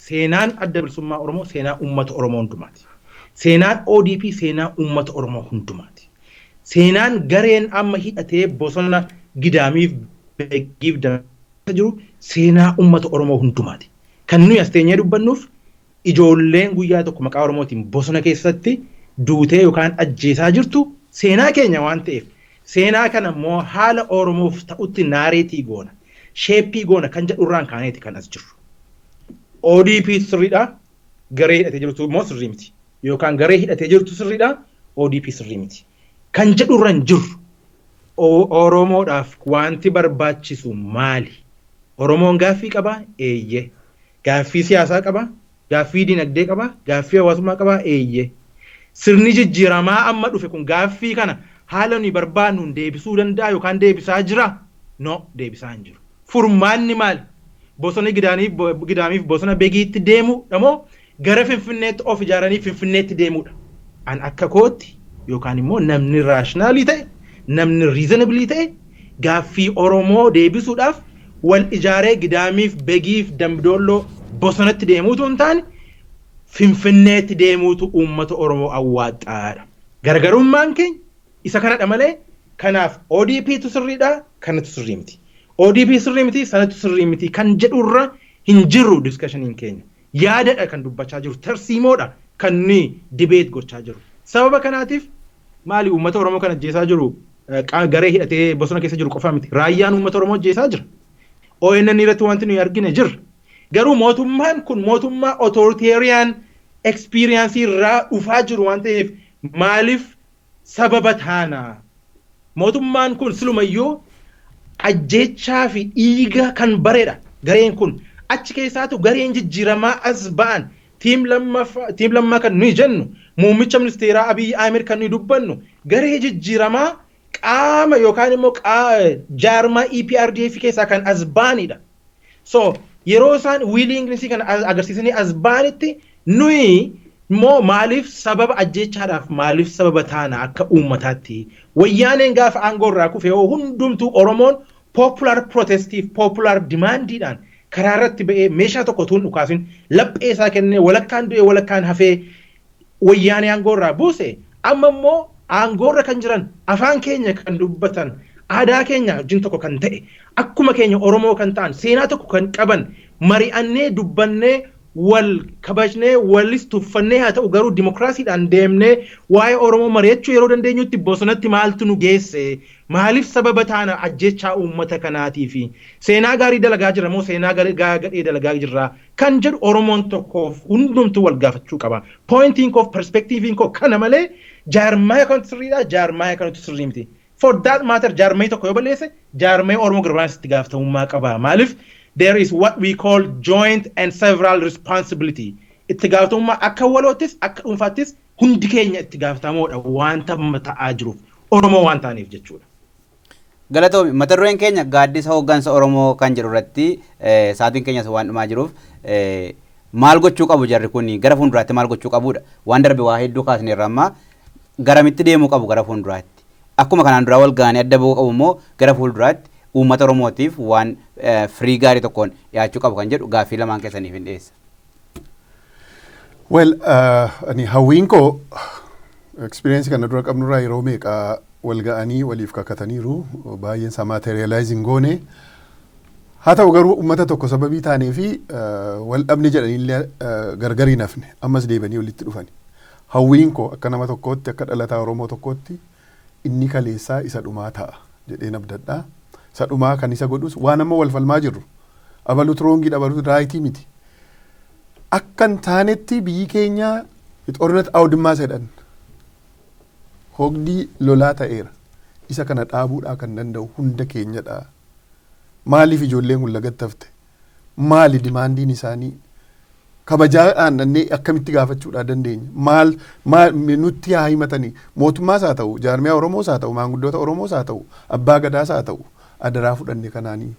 S3: Seenaan Adda Bilisummaa Oromoo seenaa uummata Oromoo hundumaati. Seenaan ODP seenaa uummata Oromoo hundumaati. Seenaan gareen amma hidhatee bosona Gidaamiif Beegiif jiru seenaa uummata Oromoo hundumaati. Kan nuyi as teenyee dubbannuuf ijoolleen guyyaa tokko maqaa Oromootiin bosona keessatti duutee yookaan ajjeesaa jirtu seenaa keenya waan ta'eef, seenaa kana immoo haala Oromoof ta'utti narrateii goona, shapeii goona kan jedhurraan kaaneeti kan as jirru. ODP sirriidha, garee hidhatee jirtu immoo sirrii miti. Yookaan garee hidhatee jirtu sirriidha, ODP sirrii miti. Kan jedhurra hin jirru. Oromoodhaaf wanti barbaachisu maali? Oromoon gaaffii qabaa? Eeyyee. Gaaffii siyaasaa qabaa? Gaaffii dinagdee qaba, gaaffii hawaasummaa qaba, eeyyee. Sirni jijjiiramaa amma dhufe kun gaaffii kana haala nuyi barbaannuun deebisuu danda'a yookaan deebisaa jira? No, deebisaa hin jiru. Furmaanni maali? Bosona Gidaamiif bosona Begiitti deemuudha moo gara Finfinneetti of ijaaranii Finfinneetti deemuudha? An akka kootti yookaan immoo namni rational ta'e, namni reasonable ta'e, gaaffii Oromoo deebisuudhaaf wal ijaaree Gidaamiif, Begiif, Dambidoolloo bosonatti deemuutu hin taane, Finfinneetti deemuutu uummata Oromoo awwaaxxaadha. Gargarummaan keenya isa kanadha malee kanaaf ODPtu sirriidha, kanatu sirrii miti. ODP sirrii miti, sanatu sirrii miti kan jedhurra hin jirru discussioniin keenya. Yaadadha kan dubbachaa jiru, tarsiimoodha kan nuyi debate gochaa jiru. Sababa kanaatiif maali uummata Oromoo kan ajjeesaa jiru garee hidhatee bosona keessa jiru qofa miti. Raayyaan uummata Oromoo ajjeesaa jira. ONN irratti wanti nuyi argine jira. Garuu mootummaan kun mootummaa authoritarian experience irraa dhufaa jiru waan ta'eef maaliif sababa taana? Mootummaan kun silumayyuu ajjeechaa fi dhiiga kan bareedha. Gareen kun achi keessaatu gareen jijjiiramaa as ba'an, team Lammaa kan nuyi jennu, muummicha ministeeraa Abiyyi Ahmed kan nuyi dubbannu, garee jijjiiramaa qaama yookaan immoo jaarmaa EPRDF keessaa kan as ba'anidha. So yeroo isaan willingness kana agarsiisanii as ba'anitti nuyi immoo maaliif sababa ajjeechaadhaaf, maaliif sababa taana akka uummataatti? Wayyaaneen gaafa aangoo irraa kufe yoo hundumtuu Oromoon popular protestiif popular demandiidhaan karaa irratti ba'ee meeshaa tokko tuun dhukaasin laphee isaa kennee, walakkaan du'ee walakkaan hafee Wayyaanee aangoo irraa buuse. Amma immoo aangoo irra kan jiran afaan keenya kan dubbatan, aadaa keenya wajjin tokko kan ta'e, akkuma keenya Oromoo kan ta'an, seenaa tokko kan qaban, mari'annee dubbannee wal kabajnee walis tuffannee haa ta'u garuu dimokiraasiidhaan deemnee waa'ee Oromoo mari'achuu yeroo dandeenyutti bosonatti maaltu nu geesse? Maaliif sababa taana ajjechaa uummata kanaatii fi seenaa gaarii dalagaa jira moo seenaa gadhee dalagaa jirra kan jedhu Oromoon tokkoof hundumtuu wal gaafachuu qaba. Pointiin koo, perspectiviin koo kana malee jaarmaaya kanatu sirriidha, jaarmaaya kanatu sirrii miti. For that matter, jaarmayi tokko yoo balleesse jaarmayi Oromoo Garbaanis itti gaafatamummaa qaba. Maaliif? There is what we call joint and several responsibility. Itti gaafatamummaa akka waloottis akka dhuunfaattis hundi keenya itti gaafatamoodha wanta ta'aa jiruuf, Oromoo waan ta'aniif jechuudha.
S1: Galatoomi. Mata dureen keenya gaaddisa hooggansa Oromoo kan jedhu irratti sa'aatiin keenyas waan dhumaa jiruuf, maal gochuu qabu jarri kun, gara fuulduraatti maal gochuu qabudha? Waan darbe waa hedduu kaasneerra, amma garamitti deemuu qabu gara fuulduraatti? Akkuma kanaan duraa wal ga'anii adda bahuu qabu immoo gara fuulduraatti uummata Oromootiif waan firii gaarii tokkoon dhiyaachuu qabu kan jedhu gaaffii lamaan keessaniif hin dhiyeessa.
S2: Well, ani hawwiin koo experience kana dura qabnurraa yeroo meeqa wal ga'anii waliif kakataniiru, baay'een isaa materializing goone. Haa ta'u garuu uummata tokko sababii taanee fi wal dhabne jedhaniillee gargar hin hafne, ammas deebanii walitti dhufani. Hawwiin koo akka nama tokkootti, akka dhalataa Oromoo tokkootti, inni kaleessaa isa dhumaa ta'a jedheen abdadhaa. Isa dhumaa kan isa godhus waan amma wal falmaa jirru abalutu wrongiidha, abalutu rightii miti. Akka hin taanetti biyyi keenya ጦርነት አውድማ jedhan, hogdii lolaa ta'eera. Isa kana dhaabuudhaa kan danda'u hunda keenyadha. Maaliif ijoolleen kun lagatti hafte? Maali demandiin isaanii? Kabajaadhaan dhannee akkamitti gaafachuudhaa dandeenya? Maal maal nutti haa himatanii? Mootummaas haa ta'u, jaarmiyaa Oromoos haa ta'u, maanguddoota Oromoos haa ta'u, abbaa gadaas haa ta'u, adaraa fudhanne kanaanii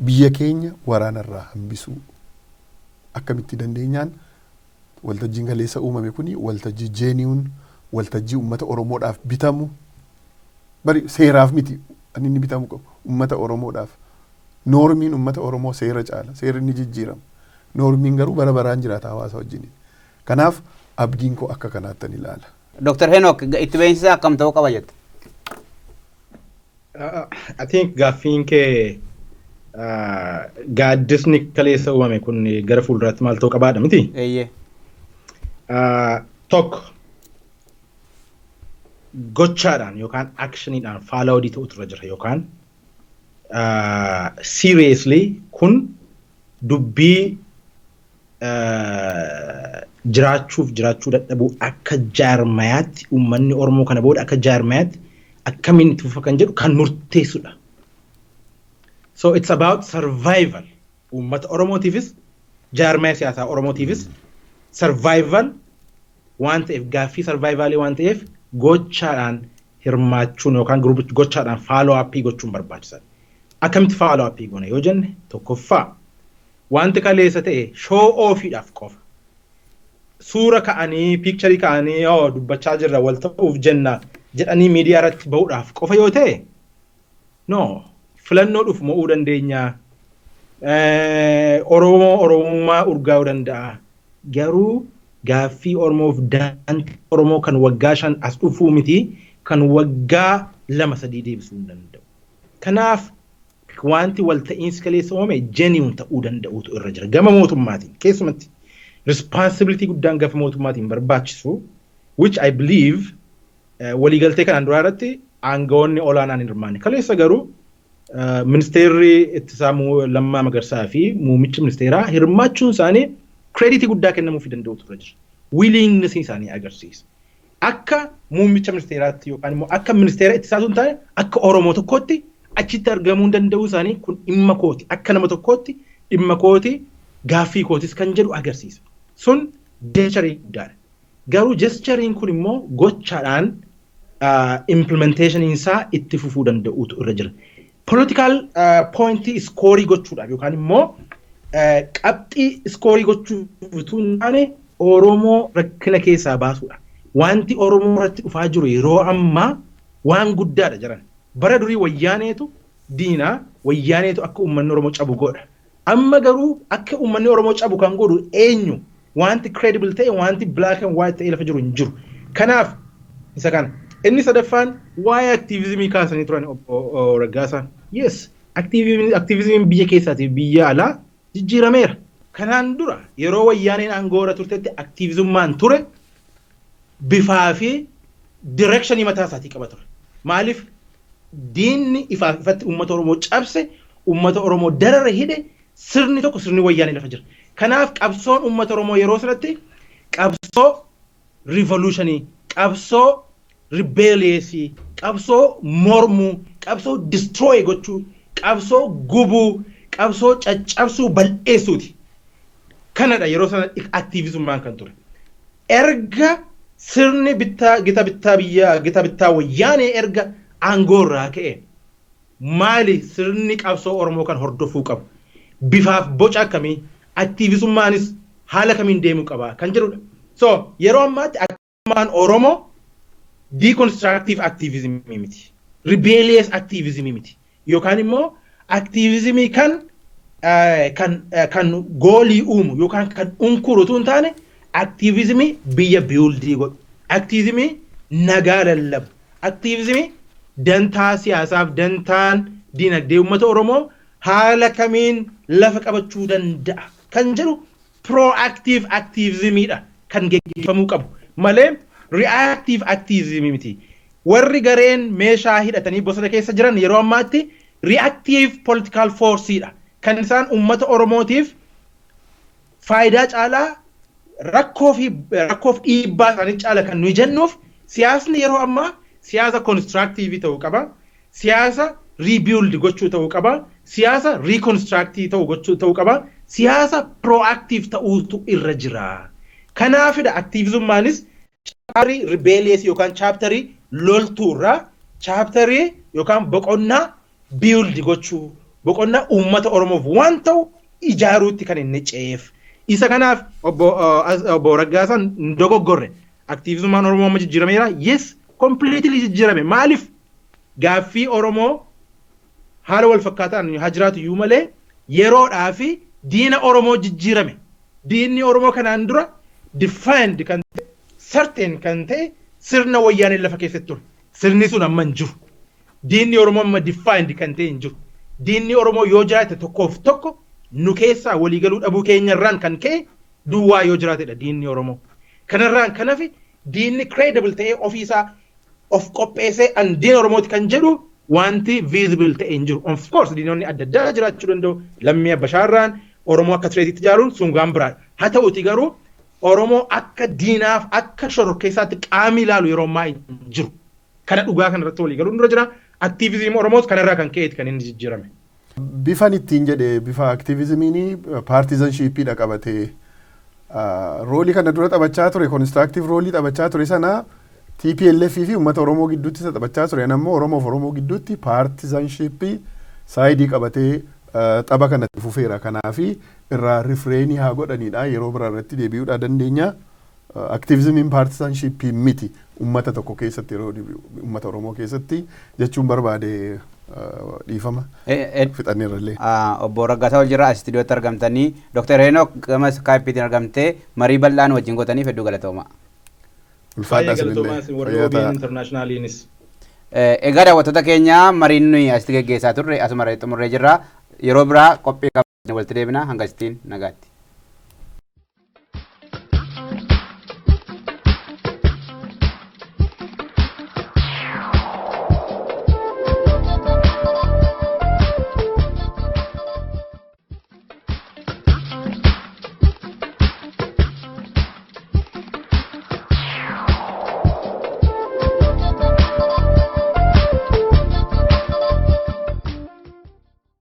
S2: biyya keenya waraanarraa hambisuu akkamitti dandeenyaan waltajjiin kaleessa uumame kuni waltajjii genuine, waltajjii uummata Oromoodhaaf bitamu, bari seeraaf miti kan inni bitamu qabu, uummata Oromoodhaaf. Normiin uummata Oromoo seera caala. Seerri ni jijjiirama, normiin garuu bara baraan jiraata hawaasa wajjin. Kanaaf abdiin koo akka kanaattan ilaala.
S1: Dr. Henok, itti beeksisa akkam ta'uu qaba jetta?
S3: I think gaaffiin kee gaaddisni kaleessa uumame kun gara fuulduraatti maal ta'uu qabaadha miti?
S1: Eeyyee.
S3: Tokko, gochaadhaan yookaan actioniidhaan followed ta'utu irra jira yookaan seriously kun dubbii jiraachuuf jiraachuu dadhabuu akka jaarmayaatti, uummanni Oromoo kana booda akka jaarmayaatti akkamiin itti fufa kan jedhu kan murteessudha. So it's about survival. Uummata Oromootiifis jaarmaya siyaasaa Oromootiifis. Survival waan ta'eef, gaaffii survivalii waan ta'eef, gochaadhaan hirmaachuun yookaan gochaadhaan follow upii gochuun barbaachisaadha. Akkamitti follow upii goona yoo jenne, tokkoffaa, wanti kaleessa ta'e show offiidhaaf qofa. Suura ka'anii, picturii ka'anii, "Oo, dubbachaa jirra, wal ta'uuf jenna" jedhanii miidiyaa irratti bahuudhaaf qofa yoo ta'e, no, filannoo dhufu mo'uu dandeenya. Oromoo Oromummaa urgaa'uu danda'a. Garuu gaaffii Oromoof daantii Oromoo kan waggaa 5 as dhufuu miti, kan waggaa 2, 3 deebisuu hin danda'u. Kanaaf wanti walta'iinsi kaleessa uumame genuine ta'uu danda'utu irra jira. Gama mootummaatiin keessumatti responsibility guddaan gama mootummaatiin barbaachisu, which I believe waliigaltee kanaan duraa irratti aangawoonni olaanaan hin hirmaanne. Kaleessa garuu ministeerri ittisaa Lammaa Magarsaa fi muummichi ministeeraa hirmaachuun isaanii creditii guddaa kennamuufii danda'utu irra jira. Willingness isaanii agarsiisa. Akka muummicha ministeeraatti yookaan immoo akka ministeera ittisaa sun taane, akka Oromoo tokkootti achitti argamuu danda'uu isaanii, kun dhimma kooti, akka nama tokkootti dhimma kooti, gaaffii kootis kan jedhu agarsiisa. Sun gesturii guddaadha. Garuu gesturiin kun immoo gochaadhaan implementationiin isaa itti fufuu danda'uutu irra jira. Political pointii scoreii gochuudhaaf yookaan immoo qabxii scoreii gochuuf utuu hin taane, Oromoo rakkina keessaa baasuudha. Wanti Oromoo irratti dhufaa jiru yeroo ammaa waan guddaadha jiran. Bara durii Wayyaaneetu diinaa, Wayyaaneetu akka uummanni Oromoo cabu godha. Amma garuu akka uummanni Oromoo cabu kan godhu eenyu? Wanti credible ta'e, wanti black and white ta'e lafa jiru hin jiru. Kanaaf isa kana. Inni sadaffaan waa'ee activismii kaasanii turan obbo Raggaasaan. Yes, activismiin biyya keessaatiif biyya alaa jijjiirameera. Kanaan dura yeroo Wayyaaneen aangoo irra turtetti activismummaan ture bifaa fi directionii mataa isaatii qaba ture. Maaliif? Diinni ifaaf ifatti uummata Oromoo cabse, uummata Oromoo darara hidhe, sirni tokko, sirni Wayyaanee lafa jira. Kanaaf qabsoon uummata Oromoo yeroo sanatti qabsoo revolutionii, qabsoo rebelliousii, qabsoo mormuu, qabsoo destroy gochuu, qabsoo gubuu, qabsoo caccabsuu, bal'eessuuti. Kanadha yeroo sana activismummaan kan ture. Erga sirni bittaa gita bittaa biyyaa, gita bittaa Wayyaanee erga aangoo irraa ka'e, maali sirni qabsoo Oromoo kan hordofuu qabu? Bifaaf boca akkamii? Activismummaanis haala kamiin deemuu qaba kan jedhudha. So yeroo ammaatti activismummaan Oromoo deconstructive activism miti. Rebellious activism miti. Yookaan immoo activismii kan goalii uumu yookaan kan unkuru utuu hin taane, activismii biyya buildii godhu. Activismii nagaa lallabu. Activismii dantaa siyaasaaf dantaan dinagdee uummata Oromoo haala kamiin lafa qabachuu danda'a kan jedhu proactive activismiidha kan geggeeffamuu qabu malee reactive activism miti. Warri gareen meeshaa hidhatanii bosona keessa jiran yeroo ammaatti reactive political forceidha. Kan isaan uummata Oromootiif faayidaa caalaa rakkoo fi rakkoof dhiibbaa isaanii caala kan nuyi jennuuf, siyaasni yeroo ammaa siyaasa constructive ta'uu qaba. Siyaasa rebuild gochuu ta'uu qaba. Siyaasa reconstructive ta'uu gochuu ta'uu qaba. Siyaasa proactive ta'uutu irra jira. Kanaafidha activismummaanis chapterii rebellious yookaan chapterii loltuu irraa chapterii yookaan boqonnaa build gochuu, boqonnaa uummata Oromoof waan ta'u ijaaruutti kan inni ce'eef. Isa kanaaf obbo Raggaasaan hin dogoggorre. Activismummaan Oromoo amma jijjiirameera. Yes, completely jijjiirame. Maaliif? Gaaffii Oromoo haala wal fakkaataan haa jiraatu iyyuu malee, yeroodhaa fi diina Oromoo jijjiirame. Diinni Oromoo kanaan dura defined kan ta'e, certain kan ta'e sirna Wayyaanee lafa keessatti ture. Sirni sun amma hin jiru. Diinni Oromoo amma defined kan ta'e hin jiru. Diinni Oromoo yoo jiraate, tokkoof tokko nu keessaa waliigaluu dhabuu keenyarraan kan ka'e duwwaa yoo jiraatedha diinni Oromoo. Kanarraan kan hafe diinni credible ta'ee ofiisaa of qopheessee an diina Oromooti kan jedhu wanti visible ta'e hin jiru. Of course diinonni adda addaa jiraachuu danda'u. Lammii Abbashaarraan Oromoo akka threatiitti ijaaruun sun waan biraadha. Haa ta'uti garuu Oromoo akka diinaaf akka shororkeessaatti qaamni ilaalu yeroo ammaa hin jiru. Kana dhugaa kanarratti walii galuun dura jira. Activismiin Oromoos kanarraa kan ka'eeti kan inni jijjiirame.
S2: Bifan ittiin jedhe bifa activismiin partisanshipiidha qabatee Roolii kana dura taphachaa ture, constructive roolii taphachaa ture sana, TPLF fi uummata Oromoo gidduutti isa taphachaa ture. Ammoo Oromoof Oromoo gidduutti partisanshipii sideii qabatee tapha kanatti fufeera. Kanaafi irraa refrainii haa godhanidha. Yeroo biraa irratti deebi'uudhaa dandeenya. Activismiin partisanshipii miti uummata tokko keessatti, yeroo uummata Oromoo keessatti jechuun barbaade. Dhiifama, fixanneerrallee.
S1: Obbo Raggaasaa Oljirraa as istuudiyootti argamtanii, Dr. Heenok gama Skypeiitiin argamtee marii bal'aan wajjin gootaniif hedduu galatooma.
S2: Ulfaadhaa isinillee.
S3: Warri OBN Internationaliinis.
S1: Egaa daawwattoota keenya, mariin nuyi asitti geggeessaa turre asuma irratti xumurree jirra. Yeroo biraa qophii walitti deebina, hanga asitiin nagaatti.